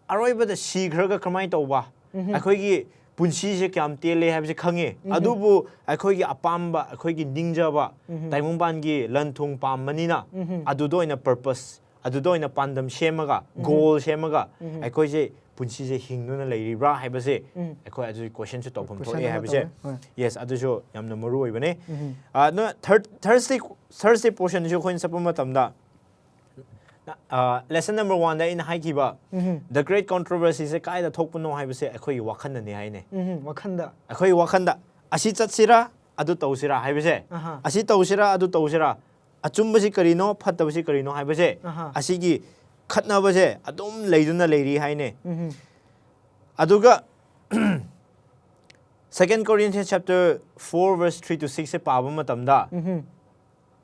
ꯑꯔꯣꯏꯕꯗ ꯁꯤꯈ꯭ꯔꯒ ꯀꯃꯥꯏꯅ ꯇꯧꯕ? ꯑꯩꯈꯣꯏꯒꯤ ꯄꯨꯟꯁꯤꯁꯦ ꯀꯌꯥꯝ ꯇꯦꯜꯂꯦ ꯍꯥꯏꯕꯁꯦ ꯈꯪꯉꯦ꯫ ꯑꯗꯨꯕꯨ ꯑꯩꯈꯣꯏꯒꯤ ꯑꯄꯥꯝꯕ, ꯑꯩꯈꯣꯏꯒꯤ ꯅꯤꯡꯖꯕ, ꯇꯥꯏꯕꯪꯄꯥꯟꯒꯤ ꯂꯟ ꯊꯨꯝ ꯄꯥꯝꯕꯅꯤꯅ ꯑꯗꯨꯗ ꯑꯣꯏꯅ purpose, ꯑꯗꯨꯗ ꯑꯣꯏꯅ ꯄꯥꯟꯗꯝ ꯁꯦꯝꯃꯒ, goal ꯁꯦꯝꯃꯒ ꯑꯩꯈꯣꯏꯁꯦ ꯄꯨꯟꯁꯤꯁꯦ ꯍꯤꯡꯗꯨꯅ ꯂꯩꯔꯤꯕ꯭ꯔꯥ ꯍꯥꯏꯕꯁꯦ ꯑꯩꯈꯣꯏ ꯑꯗꯨꯒꯤ questionꯁꯨ ꯇꯧꯐꯝ Question ꯊꯣꯛꯑꯦ ꯑꯃ ꯍꯥꯏꯕꯁꯦ, ꯇꯧꯋꯦ꯫ ꯍꯣꯏ꯫ Yes, ꯑꯗꯨꯁꯨ ꯌꯥꯝꯅ ꯃꯔꯨ ꯑꯣꯏꯕꯅꯦ꯫ ꯑꯗꯨꯅ Thurs-, Thursday, Thursday portionꯁꯨ ꯑꯩꯈꯣꯏꯅ ꯆꯠꯄ ꯃꯇꯝꯗ ꯂꯦꯁꯟ ꯅꯝꯕꯔ ꯋꯥꯟꯗ ꯑꯩꯅ ꯍꯥꯏꯈꯤꯕ, ꯎꯝ, ꯗ ꯒ꯭ꯔꯦꯠ ꯀꯣꯟꯇ꯭ꯔꯣꯚꯔꯁꯤꯁꯦ ꯀꯥꯏꯗ ꯊꯣꯛꯄꯅꯣ ꯍꯥꯏꯕꯁꯦ ꯑꯩꯈꯣꯏꯒꯤ ꯋꯥꯈꯜꯗꯅꯤ ꯍꯥꯏꯅꯦ꯫ ꯎꯝ, ꯋꯥꯈꯟꯗ꯫ ꯑꯩꯈꯣꯏꯒꯤ ꯋꯥꯈꯜꯗ ꯑꯁꯤ ꯆꯠꯁꯤꯔꯥ ꯑꯗꯨ ꯇꯧꯁꯤꯔꯥ ꯍꯥꯏꯕꯁꯦ, ꯑꯍꯥ꯫ ꯑꯁꯤ ꯇꯧꯁꯤꯔꯥ ꯑꯗꯨ ꯇꯧꯁꯤꯔꯥ, ꯑꯆꯨꯝꯕꯁꯤ ꯀꯔꯤꯅꯣ ꯐꯠꯇꯕꯁꯤ ꯀꯔꯤꯅꯣ ꯍꯥꯏꯕꯁꯦ, ꯑꯍꯥ꯫ ꯑꯁꯤꯒꯤ ꯈꯠꯅꯕꯁꯦ ꯑꯗꯨꯝ ꯂꯩꯗꯨꯅ ꯂꯩꯔꯤ ꯍꯥꯏꯅꯦ꯫ ꯎꯝ, ꯑꯗꯨꯒ Second Corinthians chapter four verse three to sixꯁꯦ ꯄꯥꯕ ꯃꯇꯝꯗ, ꯎꯝ,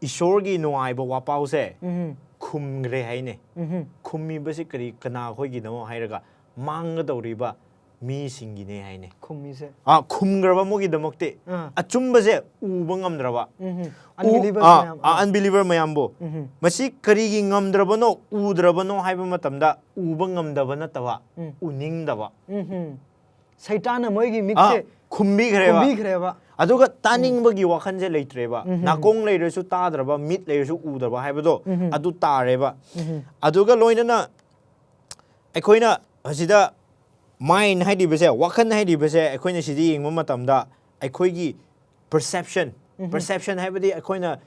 ꯏꯁꯣꯔꯒꯤ ꯅꯨꯡꯉꯥꯏꯕ ꯋꯥꯄꯥꯎꯁꯦ ꯎꯝ, ꯈꯨꯝꯈ꯭ꯔꯦ ꯍꯥꯏꯅꯦ꯫ ꯎꯝ꯫ ꯈꯨꯝꯃꯤꯕꯁꯤ ꯀꯔꯤ, ꯀꯅꯥ ꯑꯩꯈꯣꯏꯒꯤꯅꯣ ꯍꯥꯏꯔꯒ, ꯃꯥꯡꯒꯗꯧꯔꯤꯕ ꯃꯤꯁꯤꯡꯒꯤꯅꯦ ꯍꯥꯏꯅꯦ꯫ ꯈꯨꯝꯃꯤꯁꯦ꯫ ꯑꯥ, ꯈꯨꯝꯈ꯭ꯔꯕ ꯃꯣꯏꯒꯤꯗꯃꯛꯇꯤ ꯑꯥ꯫ ꯑꯆꯨꯝꯕꯁꯦ ꯎꯕ ꯉꯝꯗ꯭ꯔꯕ, ꯎꯝ꯫ ꯎ- Unbelievers ꯑꯥ, ꯃꯌꯥꯝ꯫ ꯑꯥ, unbeliever ꯃꯌꯥꯝꯕꯨ꯫ ꯎꯝ, ꯃꯁꯤ ꯀꯔꯤꯒꯤ ꯉꯝꯗ꯭ꯔꯕꯅꯣ, ꯎꯗ꯭ꯔꯕꯅꯣ ꯍꯥꯏꯕ ꯃꯇꯝꯗ, ꯎꯕ ꯉꯝꯗꯕ ꯅꯠꯇꯕ, ꯎꯝ꯫ ꯎꯅꯤꯡꯗꯕ꯫ ꯎꯝ꯫ ꯁꯩꯇꯥꯟꯅ ꯃꯣꯏꯒꯤ ꯑꯥ, ꯃꯤꯠꯁꯦ ꯈꯨꯝꯕꯤꯈ꯭ꯔꯦꯕ꯫ ꯈꯨꯝꯕꯤꯈ꯭ꯔꯦꯕ꯫ ꯑꯗꯨꯒ ꯇꯥꯅꯤꯡꯕꯒꯤ ꯋꯥꯈꯜꯁꯦ ꯂꯩꯇ꯭ꯔꯦꯕ꯫ ꯎꯝ꯫ ꯅꯥꯀꯣꯡ ꯂꯩꯔꯁꯨ ꯇꯥꯗ꯭ꯔꯕ, ꯃꯤꯠ ꯂꯩꯔꯁꯨ ꯎꯗ꯭ꯔꯕ ꯍꯥꯏꯕꯗꯣ, ꯎꯝ꯫ ꯑꯗꯨ ꯇꯥꯔꯦꯕ꯫ ꯎꯝ꯫ ꯑꯗꯨꯒ ꯂꯣꯏꯅꯅ ꯑꯩꯈꯣꯏꯅ ꯑꯁꯤꯗ ꯃꯥꯏꯟ ꯍꯥꯏꯔꯤꯕꯁꯦ, ꯋꯥꯈꯜ ꯍꯥꯏꯔꯤꯕꯁꯦ, ꯑꯩꯈꯣꯏꯅ ꯁꯤꯗ ꯌꯦꯡꯕ ꯃꯇꯝꯗ ꯑꯩꯈꯣꯏꯒꯤ ꯄꯔꯁꯦꯞꯁꯟ, ꯎꯝ꯫ ꯄꯔꯁꯦꯞꯁꯟ ꯍꯥꯏꯕꯗꯤ ꯑꯩꯈꯣꯏꯅ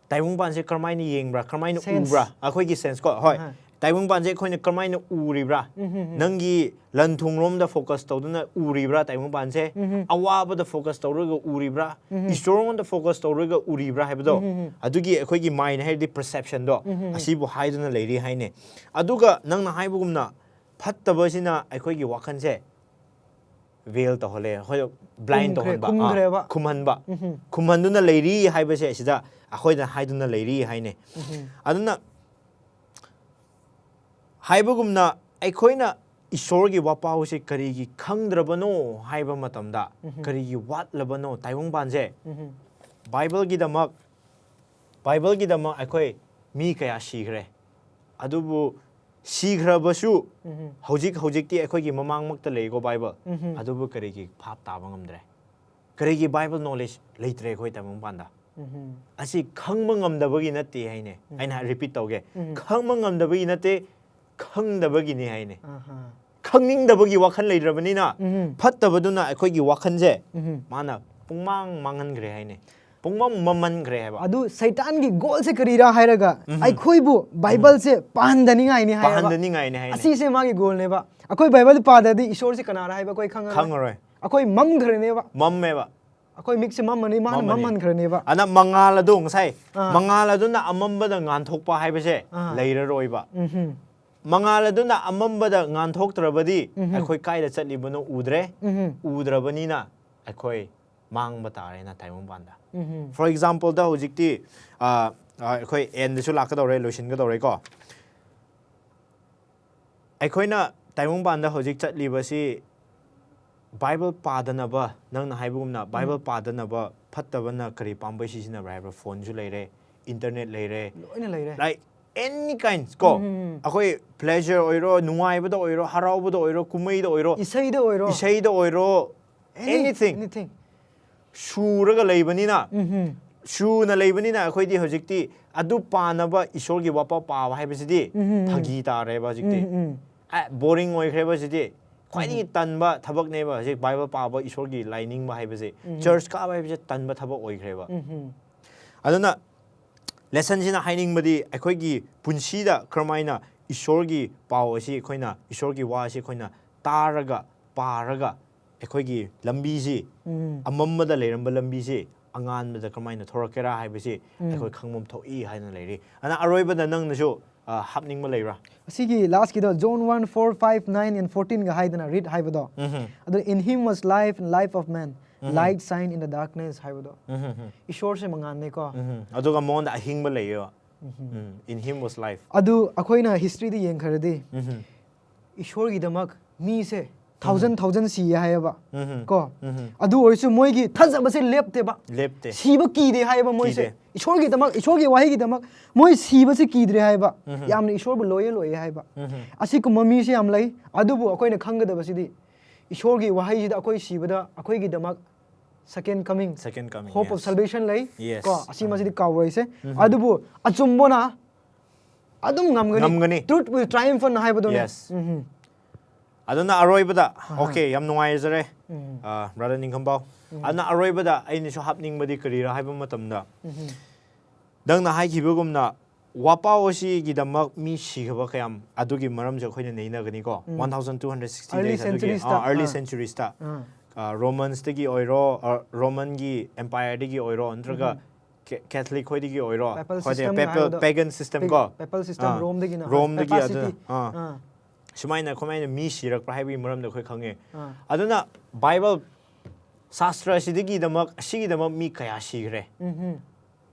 ꯇꯥꯏꯕꯪꯄꯥꯟꯁꯦ ꯀꯔꯝꯍꯥꯏꯅ ꯌꯦꯡꯕ꯭ꯔꯥ, ꯀꯔꯝꯍꯥꯏꯅ Sense. ꯎꯕ꯭ꯔꯥ, ꯑꯩꯈꯣꯏꯒꯤ ꯁꯦꯟꯁ ꯀꯣ, ꯍꯣꯏ, ꯑꯍꯥ꯫ ꯇꯥꯏꯕꯪꯄꯥꯟꯁꯦ ꯑꯩꯈꯣꯏꯅ ꯀꯔꯝꯍꯥꯏꯅ ꯎꯔꯤꯕ꯭ꯔꯥ, ꯎꯝ, ꯎꯝ, ꯎꯝ꯫ ꯅꯪꯒꯤ ꯂꯟ ꯊꯨꯝꯔꯣꯝꯗ ꯐꯣꯀꯁ ꯇꯧꯗꯨꯅ ꯎꯔꯤꯕ꯭ꯔꯥ ꯇꯥꯏꯕꯪꯄꯥꯟꯁꯦ, ꯎꯝ꯫ ꯑꯋꯥꯕꯗ ꯐꯣꯀꯁ ꯇꯧꯔꯒ ꯎꯔꯤꯕ꯭ꯔꯥ, ꯎꯝ꯫ ꯏꯁꯣꯔꯉꯣꯟꯗ ꯐꯣꯀꯁ ꯇꯧꯔꯒ ꯎꯔꯤꯕ꯭ꯔꯥ ꯍꯥꯏꯕꯗꯣ, ꯎꯝ, ꯎꯝ, ꯎꯝ꯫ ꯑꯗꯨꯒꯤ ꯑꯩꯈꯣꯏꯒꯤ ꯃꯥꯏꯟ ꯍꯥꯏꯔꯗꯤ ꯄꯔꯁꯦꯞꯁꯟꯗꯣ, ꯎꯝ, ꯎꯝ, ꯎꯝ꯫ ꯑꯁꯤꯕꯨ ꯍꯥꯏꯗꯨꯅ ꯂꯩꯔꯤ ꯍꯥꯏꯅꯦ꯫ ꯑꯗꯨꯒ ꯅꯪꯅ ꯍꯥꯏꯕꯒꯨꯝꯅ, ꯐꯠꯇꯕꯁꯤꯅ ꯑꯩꯈꯣꯏꯒꯤ ꯋꯥꯈꯜꯁꯦ ꯚꯦꯜ ꯇꯧꯍꯜꯂꯦ, ꯑꯩꯈꯣꯏ ꯕ꯭ꯂꯥꯏꯟ ꯈꯨꯝꯈ꯭ꯔꯦ-, ꯇꯧꯍꯟꯕ, ꯑꯥ, ꯈꯨꯝꯈ꯭ꯔꯦꯕ꯫ ꯈꯨꯝꯍꯟꯕ, ꯎꯝ꯫ ꯈꯨꯝꯍꯟꯗꯨꯅ ꯂꯩꯔꯤ ꯍꯥꯏꯕꯁꯦ ꯑꯁꯤꯗ ꯑꯩꯈꯣꯏꯅ ꯍꯥꯏꯗꯨꯅ ꯂꯩꯔꯤ ꯍꯥꯏꯅꯦ꯫ ꯎꯝ꯫ ꯑꯗꯨꯅ ꯍꯥꯏꯕꯒꯨꯝꯅ, ꯑꯩꯈꯣꯏꯅ ꯏꯁꯣꯔꯒꯤ ꯋꯥꯄꯥꯎꯁꯦ ꯀꯔꯤꯒꯤ ꯈꯪꯗ꯭ꯔꯕꯅꯣ ꯍꯥꯏꯕ ꯃꯇꯝꯗ, ꯎꯝ꯫ ꯀꯔꯤꯒꯤ ꯋꯥꯠꯂꯕꯅꯣ ꯇꯥꯏꯕꯪꯄꯥꯟꯁꯦ? ꯎꯝ꯫ ꯕꯥꯏꯕꯜꯒꯤꯗꯃꯛ, ꯕꯥꯏꯕꯜꯒꯤꯗꯃꯛ ꯑꯩꯈꯣꯏ ꯃꯤ ꯀꯌꯥ ꯁꯤꯈ꯭ꯔꯦ, ꯑꯗꯨꯕꯨ ꯁꯤꯈ꯭ꯔꯕꯁꯨ ꯎꯝ꯫ ꯍꯧꯖꯤꯛ ꯍꯧꯖꯤꯛꯇꯤ ꯑꯩꯈꯣꯏꯒꯤ ꯃꯃꯥꯡꯃꯛꯇ ꯂꯩꯀꯣ ꯕꯥꯏꯕꯜ꯫ ꯎꯝ꯫ ꯑꯗꯨꯕꯨ ꯀꯔꯤꯒꯤ ꯚꯥꯞ ꯇꯥꯕ ꯉꯝꯗ꯭ꯔꯦ? ꯀꯔꯤꯒꯤ ꯕꯥꯏꯕꯜ ꯅꯣꯂꯦꯖ ꯂꯩꯇ꯭ꯔꯦ ꯑꯩꯈꯣꯏ ꯇꯥꯏꯕꯪꯄꯥꯟꯗ? ꯎꯝ꯫ ꯑꯁꯤ ꯈꯪꯕ ꯉꯝꯗꯕꯒꯤ ꯅꯠꯇꯦ ꯍꯥꯏꯅꯦ꯫ ꯎꯝ꯫ ꯑꯩꯅ ꯔꯤꯄꯤꯠ ꯇꯧꯒꯦ, ꯎꯝ꯫ ꯈꯪꯕ ꯉꯝꯗꯕꯒꯤ ꯅꯠꯇꯦ, ꯈꯪꯗꯕꯒꯤꯅꯤ ꯍꯥꯏꯅꯦ꯫ ꯑꯍꯥ꯫ ꯈꯪꯅꯤꯡꯗꯕꯒꯤ ꯋꯥꯈꯜ ꯂꯩꯇ꯭ꯔꯕꯅꯤꯅ, ꯎꯝ꯫ ꯐꯠꯇꯕꯗꯨꯅ ꯑꯩꯈꯣꯏꯒꯤ ꯋꯥꯈꯜꯁꯦ ꯎꯝ꯫ ꯃꯥꯅ ꯄꯨꯡꯃꯥꯡ ꯃꯥꯡꯍꯟꯈ꯭ꯔꯦ ꯍꯥꯏꯅꯦ꯫ ꯄꯨꯡꯃꯝ ꯃꯝꯃꯟꯈ꯭ꯔꯦ ꯍꯥꯏꯕ꯫ ꯑꯗꯨ ꯁꯩꯇꯥꯟꯒꯤ ꯒꯣꯜꯁꯦ ꯀꯔꯤꯔꯥ ꯍꯥꯏꯔꯒ ꯑꯩꯈꯣꯏꯕꯨ ꯕꯥꯏꯕꯜꯁꯦ ꯄꯥꯍꯟꯗꯅꯤꯡꯉꯥꯏꯅꯤ ꯍꯥꯏꯌꯦꯕ꯫ ꯄꯥꯍꯟꯗꯅꯤꯡꯉꯥꯏꯅꯤ ꯍꯥꯏꯅꯤ꯫ ꯑꯁꯤꯁꯦ ꯃꯥꯒꯤ ꯒꯣꯜꯅꯦꯕ꯫ ꯑꯩꯈꯣꯏ ꯕꯥꯏꯕꯜ ꯄꯥꯗ꯭ꯔꯗꯤ ꯏꯁꯣꯔꯁꯦ ꯀꯅꯥꯔ ꯍꯥꯏꯕ ꯑꯩꯈꯣꯏ ꯈꯪꯉꯔꯣꯏ꯫ ꯈꯪꯉꯔꯣꯏ꯫ ꯑꯩꯈꯣꯏ ꯃꯝꯈ꯭ꯔꯅꯦꯕ꯫ ꯃꯝꯃꯦꯕ꯫ ꯑꯩꯈꯣꯏ ꯃꯤꯠꯁꯦ ꯃꯝꯃꯅꯤ, ꯃꯥꯅ ꯃꯝꯃꯅꯤ꯫ ꯃꯝꯍꯟꯈ꯭ꯔꯅꯦꯕ꯫ ꯑꯗꯨꯅ ꯃꯉꯥꯜ ꯑꯗꯨ ꯉꯁꯥꯏ ꯑꯥ꯫ ꯃꯉꯥꯜ ꯑꯗꯨꯅ ꯑꯃꯝꯕꯗ ꯉꯥꯟꯊꯣꯛꯄ ꯍꯥꯏꯕꯁꯦ ꯑꯥ꯫ ꯂꯩꯔꯔꯣꯏꯕ꯫ ꯎꯝꯍꯨꯝ꯫ ꯃꯉꯥꯜ ꯑꯗꯨꯅ ꯑꯃꯝꯕꯗ ꯉꯥꯟꯊꯣꯛꯇ꯭ꯔꯕꯗꯤ ꯎꯝꯍꯨꯝ꯫ ꯑꯩꯈꯣꯏ ꯀꯥꯏꯗ ꯆꯠꯂꯤꯕꯅꯣ ꯎꯗ꯭ꯔꯦ꯫ ꯎꯝꯍꯨꯝ꯫ ꯎꯗ꯭ꯔꯕꯅꯤꯅ ꯑꯩꯈꯣꯏ ꯃꯥꯡꯕ ꯇꯥꯔꯦꯅ ꯇꯥꯏꯕꯪꯄꯥꯟꯗ꯫ ꯎꯝꯍꯨꯝ꯫ For exampleꯗ ꯍꯧꯖꯤꯛꯇꯤ ꯑ, ꯑ, ꯑꯩꯈꯣꯏ ꯑꯦꯟꯗꯁꯨ ꯂꯥꯛꯀꯗꯧꯔꯦ, ꯂꯣꯏꯁꯤꯟꯒꯗꯧꯔꯦꯀꯣ꯫ ꯑꯩꯈꯣꯏꯅ ꯇꯥꯏꯕꯪꯄꯥꯟꯗ ꯍꯧꯖꯤꯛ ꯆꯠꯂꯤꯕꯁꯤ ꯕꯥꯏꯕꯜ ꯄꯥꯗꯅꯕ, ꯅꯪꯅ ꯍꯥꯏꯕꯒꯨꯝꯅ ꯕꯥꯏꯕꯜ ꯄꯥꯗꯅꯕ ꯐꯠꯇꯕꯅ ꯀꯔꯤ ꯄꯥꯝꯕꯩ ꯁꯤꯖꯤꯟꯅꯕ꯭ꯔꯥ ꯍꯥꯏꯕ꯭ꯔꯥ? ꯐꯣꯟꯁꯨ ꯂꯩꯔꯦ, ꯏꯟꯇꯔꯅꯦꯠ ꯂꯩꯔꯦ, ꯂꯣꯏꯅ ꯂꯩꯔꯦ꯫ Like any kinds ꯀꯣ, ꯎꯝ, ꯎꯝ, ꯎꯝ꯫ ꯑꯩꯈꯣꯏ pleasure ꯑꯣꯏꯔꯣ, ꯅꯨꯡꯉꯥꯏꯕꯗ ꯑꯣꯏꯔꯣ, ꯍꯔꯥꯎꯕꯗ ꯑꯣꯏꯔꯣ, ꯀꯨꯝꯍꯩꯗ ꯑꯣꯏꯔꯣ, ꯏꯁꯩꯗ ꯑꯣꯏꯔꯣ꯫ ꯏꯁꯩꯗ ꯑꯣꯏꯔꯣ, Any- anything anything꯫ ꯁꯨꯔꯒ ꯂꯩꯕꯅꯤꯅ, ꯎꯝꯍꯨꯝ꯫ ꯁꯨꯅ ꯂꯩꯕꯅꯤꯅ ꯑꯩꯈꯣꯏꯗꯤ ꯍꯧꯖꯤꯛꯇꯤ ꯑꯗꯨ ꯄꯥꯅꯕ ꯏꯁꯣꯔꯒꯤ ꯋꯥꯄꯥ ꯄꯥꯕ ꯍꯥꯏꯕꯁꯤꯗꯤ ꯎꯝꯍꯨꯝ, ꯎꯝ꯫ ꯐꯥꯒꯤ ꯇꯥꯔꯦꯕ ꯍꯧꯖꯤꯛꯇꯤ꯫ ꯎꯝ, ꯎꯝ꯫ ꯑꯦ, boring ꯑꯣꯏꯈ꯭ꯔꯦꯕ ꯍꯧꯖꯤꯛꯇꯤ꯫ ꯈ꯭ꯋꯥꯏꯗꯒꯤ ꯇꯟꯕ ꯊꯕꯛꯅꯦꯕ ꯍꯧꯖꯤꯛ ꯕꯥꯏꯕꯜ ꯄꯥꯕ, ꯏꯁꯣꯔꯒꯤ ꯂꯥꯏ ꯅꯤꯡꯕ ꯍꯥꯏꯕꯁꯦ꯫ ꯎꯝ꯫ ꯆꯔꯆ ꯀꯥꯕ ꯍꯥꯏꯕꯁꯦ ꯇꯟꯕ ꯊꯕꯛ ꯑꯣꯏꯈ꯭ꯔꯦꯕ꯫ ꯎꯝꯍꯨꯝ꯫ ꯑꯗꯨꯅ lessonꯁꯤꯅ ꯍꯥꯏꯅꯤꯡꯕꯗꯤ ꯑꯩꯈꯣꯏꯒꯤ ꯄꯨꯟꯁꯤꯗ ꯀꯔꯝꯍꯥꯏꯅ ꯏꯁꯣꯔꯒꯤ ꯄꯥꯎ ꯑꯁꯤ ꯑꯩꯈꯣꯏꯅ, ꯏꯁꯣꯔꯒꯤ ꯋꯥ ꯑꯁꯤ ꯑꯩꯈꯣꯏꯅ ꯇꯥꯔꯒ, ꯄꯥꯔꯒ ꯑꯩꯈꯣꯏꯒꯤ ꯂꯝꯕꯤꯁꯤ, ꯎꯝ꯫ ꯑꯃꯝꯕꯗ ꯂꯩꯔꯝꯕ ꯂꯝꯕꯤꯁꯤ ꯑꯉꯥꯟꯕꯗ ꯀꯔꯝꯍꯥꯏꯅ ꯊꯣꯔꯛꯀꯦꯔꯥ ꯍꯥꯏꯕꯁꯤ ꯎꯝ꯫ ꯑꯩꯈꯣꯏ ꯈꯪꯐꯝ ꯊꯣꯛꯏ ꯍꯥꯏꯅ ꯂꯩꯔꯤ꯫ ꯑꯗꯨꯅ ꯑꯔꯣꯏꯕꯗ ꯅꯪꯅꯁꯨ, ꯑ, ꯍꯥꯞꯅꯤꯡꯕ ꯂꯩꯕ꯭ꯔꯥ? ꯑꯁꯤꯒꯤ lastꯀꯤꯗꯣ John one four, five, nine and fourteenꯒ ꯍꯥꯏꯗꯅ read ꯍꯥꯏꯕꯗꯣ꯫ ꯎꯝꯍꯨꯝ꯫ ꯑꯗꯨ "In him was life and life of man. Mm-hmm. Light shine in the darkness" ꯍꯥꯏꯕꯗꯣ꯫ ꯎꯝꯍꯨꯝ꯫ ꯏꯁꯣꯔꯁꯦ ꯃꯉꯥꯜꯅꯦꯀꯣ꯫ ꯎꯝꯍꯨꯝ꯫ ꯑꯗꯨꯒ ꯃꯉꯣꯟꯗ ꯑꯍꯤꯡꯕ ꯂꯩꯌꯦꯕ꯫ ꯎꯝꯍꯨꯝ꯫ ꯎꯝ, "In him was life." ꯑꯗꯨ ꯑꯩꯈꯣꯏꯅ historyꯗ ꯌꯦꯡꯈ꯭ꯔꯗꯤ ꯎꯝꯍꯨꯝ꯫ ꯏꯁꯣꯔꯒꯤꯗꯃꯛ ꯃꯤꯁꯦ thousand thousand ꯁꯤꯌꯦ ꯍꯥꯏꯌꯦꯕ꯫ ꯎꯝꯍꯨꯝ꯫ ꯀꯣ꯫ ꯎꯝꯍꯨꯝ꯫ ꯑꯗꯨ ꯑꯣꯏꯔꯁꯨ ꯃꯣꯏꯒꯤ ꯊꯥꯖꯕꯁꯦ ꯂꯦꯞꯇꯦꯕ꯫ ꯂꯦꯞꯇꯦ꯫ ꯁꯤꯕ ꯀꯤꯗꯦ ꯍꯥꯏꯌꯦꯕ ꯃꯣꯏꯁꯦ꯫ ꯀꯤꯗꯦ꯫ ꯏꯁꯣꯔꯒꯤꯗꯃꯛ, ꯏꯁꯣꯔꯒꯤ ꯋꯥꯍꯩꯒꯤꯗꯃꯛ ꯃꯣꯏ ꯁꯤꯕꯁꯦ ꯀꯤꯗ꯭ꯔꯦ ꯍꯥꯏꯕ꯫ ꯎꯝꯍꯨꯝ꯫ ꯌꯥꯝꯅ ꯏꯁꯣꯔꯕꯨ loyal ꯑꯣꯏꯌꯦ ꯍꯥꯏꯕ꯫ ꯎꯝꯍꯨꯝ꯫ ꯑꯁꯤꯒꯨꯝꯕ ꯃꯤꯁꯦ ꯌꯥꯝ ꯂꯩ꯫ ꯑꯗꯨꯕꯨ ꯑꯩꯈꯣꯏꯅ ꯈꯪꯒꯗꯕꯁꯤꯗꯤ ꯏꯁꯣꯔꯒꯤ ꯋꯥꯍꯩꯁꯤꯗ ꯑꯩꯈꯣꯏ ꯁꯤꯕꯗ ꯑꯩꯈꯣꯏꯒꯤꯗꯃꯛ second coming, Second coming, hope of yes. salvation ꯂꯩ꯫ Yes. ꯀꯣ, ꯑꯁꯤ ꯃꯁꯤꯗꯤ ꯀꯥꯎꯔꯣꯏꯁꯦ꯫ ꯎꯝꯍꯨꯝ꯫ ꯑꯗꯨꯕꯨ ꯑꯆꯨꯝꯕꯅ ꯑꯗꯨꯝ ꯉꯝꯒꯅꯤ꯫ ꯉꯝꯒꯅꯤ꯫ Truth will triumph ꯍꯥꯏꯕꯗꯨꯅꯦ꯫ Yes. ꯎꯝꯍꯨꯝ꯫ ꯑꯗꯨꯅ ꯑꯔꯣꯏꯕꯗ ꯑꯍꯥ. Okay, ꯌꯥꯝ ꯅꯨꯡꯉꯥꯏꯖꯔꯦ ꯎꯝ. ꯕ꯭ꯔꯗꯔ ꯅꯤꯡꯈꯝꯕꯥꯎ꯫ ꯑꯗꯨꯅ ꯑꯔꯣꯏꯕꯗ ꯑꯩꯅꯁꯨ ꯍꯥꯞꯅꯤꯡꯕꯗꯤ ꯀꯔꯤꯔꯥ ꯍꯥꯏꯕ ꯃꯇꯝꯗ ꯎꯝ. ꯅꯪꯅ ꯍꯥꯏꯈꯤꯕꯒꯨꯝꯅ ꯋꯥꯄꯥꯎ ꯑꯁꯤꯒꯤꯗꯃꯛ ꯃꯤ ꯁꯤꯈ꯭ꯔꯕ ꯀꯌꯥꯝ ꯑꯗꯨꯒꯤ ꯃꯔꯝꯁꯦ ꯑꯩꯈꯣꯏꯅ ꯅꯩꯅꯒꯅꯤꯀꯣ꯫ ꯎꯝ. One thousand two hundred sixty Early days ꯑꯗꯨꯒꯤ centuries ꯇ, ꯑꯥ, early ꯑꯥ. centuries ꯇ ꯑꯥ. ꯑꯥ, Romans ꯇꯒꯤ ꯑꯣꯏꯔꯣ, ꯑꯥ, Roman ꯒꯤ empire ꯗꯒꯤ ꯑꯣꯏꯔꯣ, ꯅꯠꯇ꯭ꯔꯒ Ca- Catholic ꯈꯣꯏꯗꯒꯤ ꯑꯣꯏꯔꯣ, Papal ꯈꯣꯏꯗꯤ system papal, ꯍꯥꯏꯕꯗꯣ. pagan system ꯀꯣ꯫ Papal system ꯑꯥ. ꯔꯣꯝꯗꯒꯤꯅ, ꯍꯣꯏ, ꯔꯣꯝꯗꯒꯤ ꯑꯗꯨꯅ Papacity. ꯑꯥ. ꯑꯥ. ꯁꯨꯃꯥꯏꯅ ꯀꯃꯥꯏꯅ ꯃꯤ ꯁꯤꯔꯛꯄ꯭ꯔꯥ ꯍꯥꯏꯕꯒꯤ ꯃꯔꯝꯗ ꯑꯩꯈꯣꯏ ꯈꯪꯉꯦ꯫ ꯑꯥ. ꯑꯗꯨꯅ ꯕꯥꯏꯕꯜ ꯁꯥꯁꯇ꯭ꯔ ꯑꯁꯤꯗꯒꯤꯗꯃꯛ, ꯑꯁꯤꯒꯤꯗꯃꯛ ꯃꯤ ꯀꯌꯥ ꯁꯤꯈ꯭ꯔꯦ? ꯎꯝꯍꯨꯝ.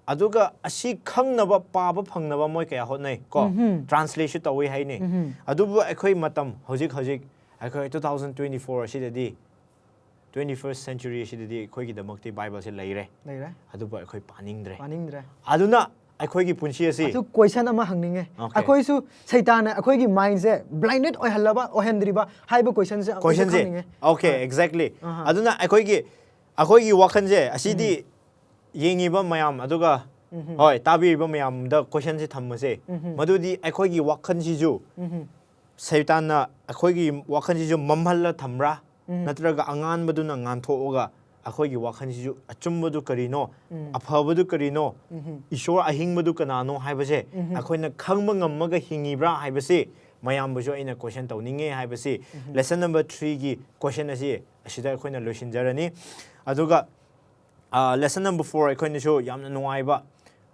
ꯑꯗꯨꯒ ꯑꯁꯤ ꯈꯪꯅꯕ, ꯄꯥꯕ ꯐꯪꯅꯕ ꯃꯣꯏ ꯀꯌꯥ ꯍꯣꯠꯅꯩ ꯀꯣ꯫ ꯎꯝꯍꯨꯝ. Translate ꯁꯨ ꯇꯧꯋꯤ ꯍꯥꯏꯅꯤ꯫ ꯎꯝꯍꯨꯝ. ꯑꯗꯨꯕꯨ ꯑꯩꯈꯣꯏ ꯃꯇꯝ ꯍꯧꯖꯤꯛ ꯍꯧꯖꯤꯛ ꯑꯩꯈꯣꯏ two thousand twenty four ꯑꯁꯤꯗꯗꯤ, twenty first century ꯑꯁꯤꯗꯗꯤ ꯑꯩꯈꯣꯏꯒꯤꯗꯃꯛꯇꯤ ꯕꯥꯏꯕꯜꯁꯦ ꯂꯩꯔꯦ꯫ ꯂꯩꯔꯦ꯫ ꯑꯗꯨꯕꯨ ꯑꯩꯈꯣꯏ ꯄꯥꯅꯤꯡꯗ꯭ꯔꯦ꯫ ꯄꯥꯅꯤꯡꯗ꯭ꯔꯦ꯫ ꯑꯗꯨꯅ ꯑꯩꯈꯣꯏꯒꯤ ꯄꯨꯟꯁꯤ ꯑꯁꯤ ꯑꯗꯨ question ꯑꯃ ꯍꯪꯅꯤꯡꯉꯦ꯫ Okay. ꯑꯩꯈꯣꯏꯁꯨ ꯁꯩꯇꯥꯟꯅ ꯑꯩꯈꯣꯏꯒꯤ mind ꯁꯦ blinded ꯑꯣꯏꯍꯜꯂꯕ, ꯑꯣꯏꯍꯟꯗ꯭ꯔꯤꯕ ꯍꯥꯏꯕ question ꯁꯦ ꯑꯩꯈꯣꯏꯁꯨ Question ꯁꯦ ꯈꯪꯅꯤꯡꯉꯦ꯫ Okay, ꯑꯥ. Exactly. ꯑꯍꯥ. ꯑꯗꯨꯅ ꯑꯩꯈꯣꯏꯒꯤ, ꯑꯩꯈꯣꯏꯒꯤ ꯋꯥꯈꯜꯁꯦ ꯑꯁꯤꯗꯤ ꯌꯦꯡꯉꯤꯕ ꯃꯌꯥꯝ ꯑꯗꯨꯒ ꯎꯝꯍꯨꯝ. ꯍꯣꯏ, ꯇꯥꯕꯤꯔꯤꯕ ꯃꯌꯥꯝꯗ question ꯁꯦ ꯊꯝꯃꯁꯦ꯫ ꯎꯝꯍꯨꯝ. ꯃꯗꯨꯗꯤ ꯑꯩꯈꯣꯏꯒꯤ ꯋꯥꯈꯜꯁꯤꯁꯨ ꯎꯝꯍꯨꯝ. ꯁꯩꯇꯥꯟꯅ ꯑꯩꯈꯣꯏꯒꯤ ꯋꯥꯈꯜꯁꯤꯁꯨ ꯃꯝꯍꯜꯂ ꯊꯝꯕ꯭ꯔꯥ? ꯎꯝ. ꯅꯠꯇ꯭ꯔꯒ ꯑꯉꯥꯟꯕꯗꯨꯅ ꯉꯥꯟꯊꯣꯛꯑꯒ ꯑꯩꯈꯣꯏꯒꯤ ꯋꯥꯈꯜꯁꯤꯁꯨ ꯑꯆꯨꯝꯕꯗꯨ ꯀꯔꯤꯅꯣ? ꯎꯝ. ꯑꯐꯕꯗꯨ ꯀꯔꯤꯅꯣ? ꯎꯝꯍꯨꯝ. ꯏꯁꯣꯔ ꯑꯍꯤꯡꯕꯗꯨ ꯀꯅꯥꯅꯣ ꯍꯥꯏꯕꯁꯦ ꯎꯝꯍꯨꯝ. ꯑꯩꯈꯣꯏꯅ ꯈꯪꯕ ꯉꯝꯃꯒ ꯍꯤꯡꯉꯤꯕ꯭ꯔꯥ ꯍꯥꯏꯕꯁꯤ ꯃꯌꯥꯝꯕꯨꯁꯨ ꯑꯩꯅ question ꯇꯧꯅꯤꯡꯉꯦ ꯍꯥꯏꯕꯁꯤ ꯎꯝꯍꯨꯝ. Lesson number three ꯒꯤ question ꯑꯁꯤ ꯑꯁꯤꯗ ꯑꯩꯈꯣꯏꯅ ꯂꯣꯏꯁꯤꯟꯖꯔꯅꯤ꯫ ꯑꯗꯨꯒ lesson number four ꯑꯩꯈꯣꯏꯅꯁꯨ ꯌꯥꯝꯅ ꯅꯨꯡꯉꯥꯏꯕ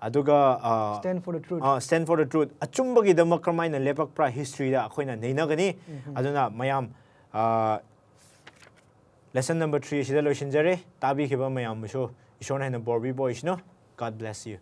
ꯑꯗꯨꯒ ꯑꯥ, Stand for the truth. Ah, Stand for the truth, ꯑꯆꯨꯝꯕꯒꯤꯗꯃꯛ ꯀꯔꯝꯍꯥꯏꯅ ꯂꯦꯞꯄꯛꯄ꯭ꯔꯥ history ꯗ ꯑꯩꯈꯣꯏꯅ ꯅꯩꯅꯒꯅꯤ꯫ ꯑꯗꯨꯅ ꯃꯌꯥꯝ, ꯑꯥ, lesson number three ꯑꯁꯤꯗ ꯂꯣꯏꯁꯤꯟꯖꯔꯦ꯫ ꯇꯥꯕꯤꯈꯤꯕ ꯃꯌꯥꯝꯕꯨꯁꯨ ꯏꯁꯣꯔꯅ ꯍꯦꯟꯅ ꯕꯣꯔ ꯄꯤꯕ ꯑꯣꯏꯁꯅꯨ꯫ God bless you.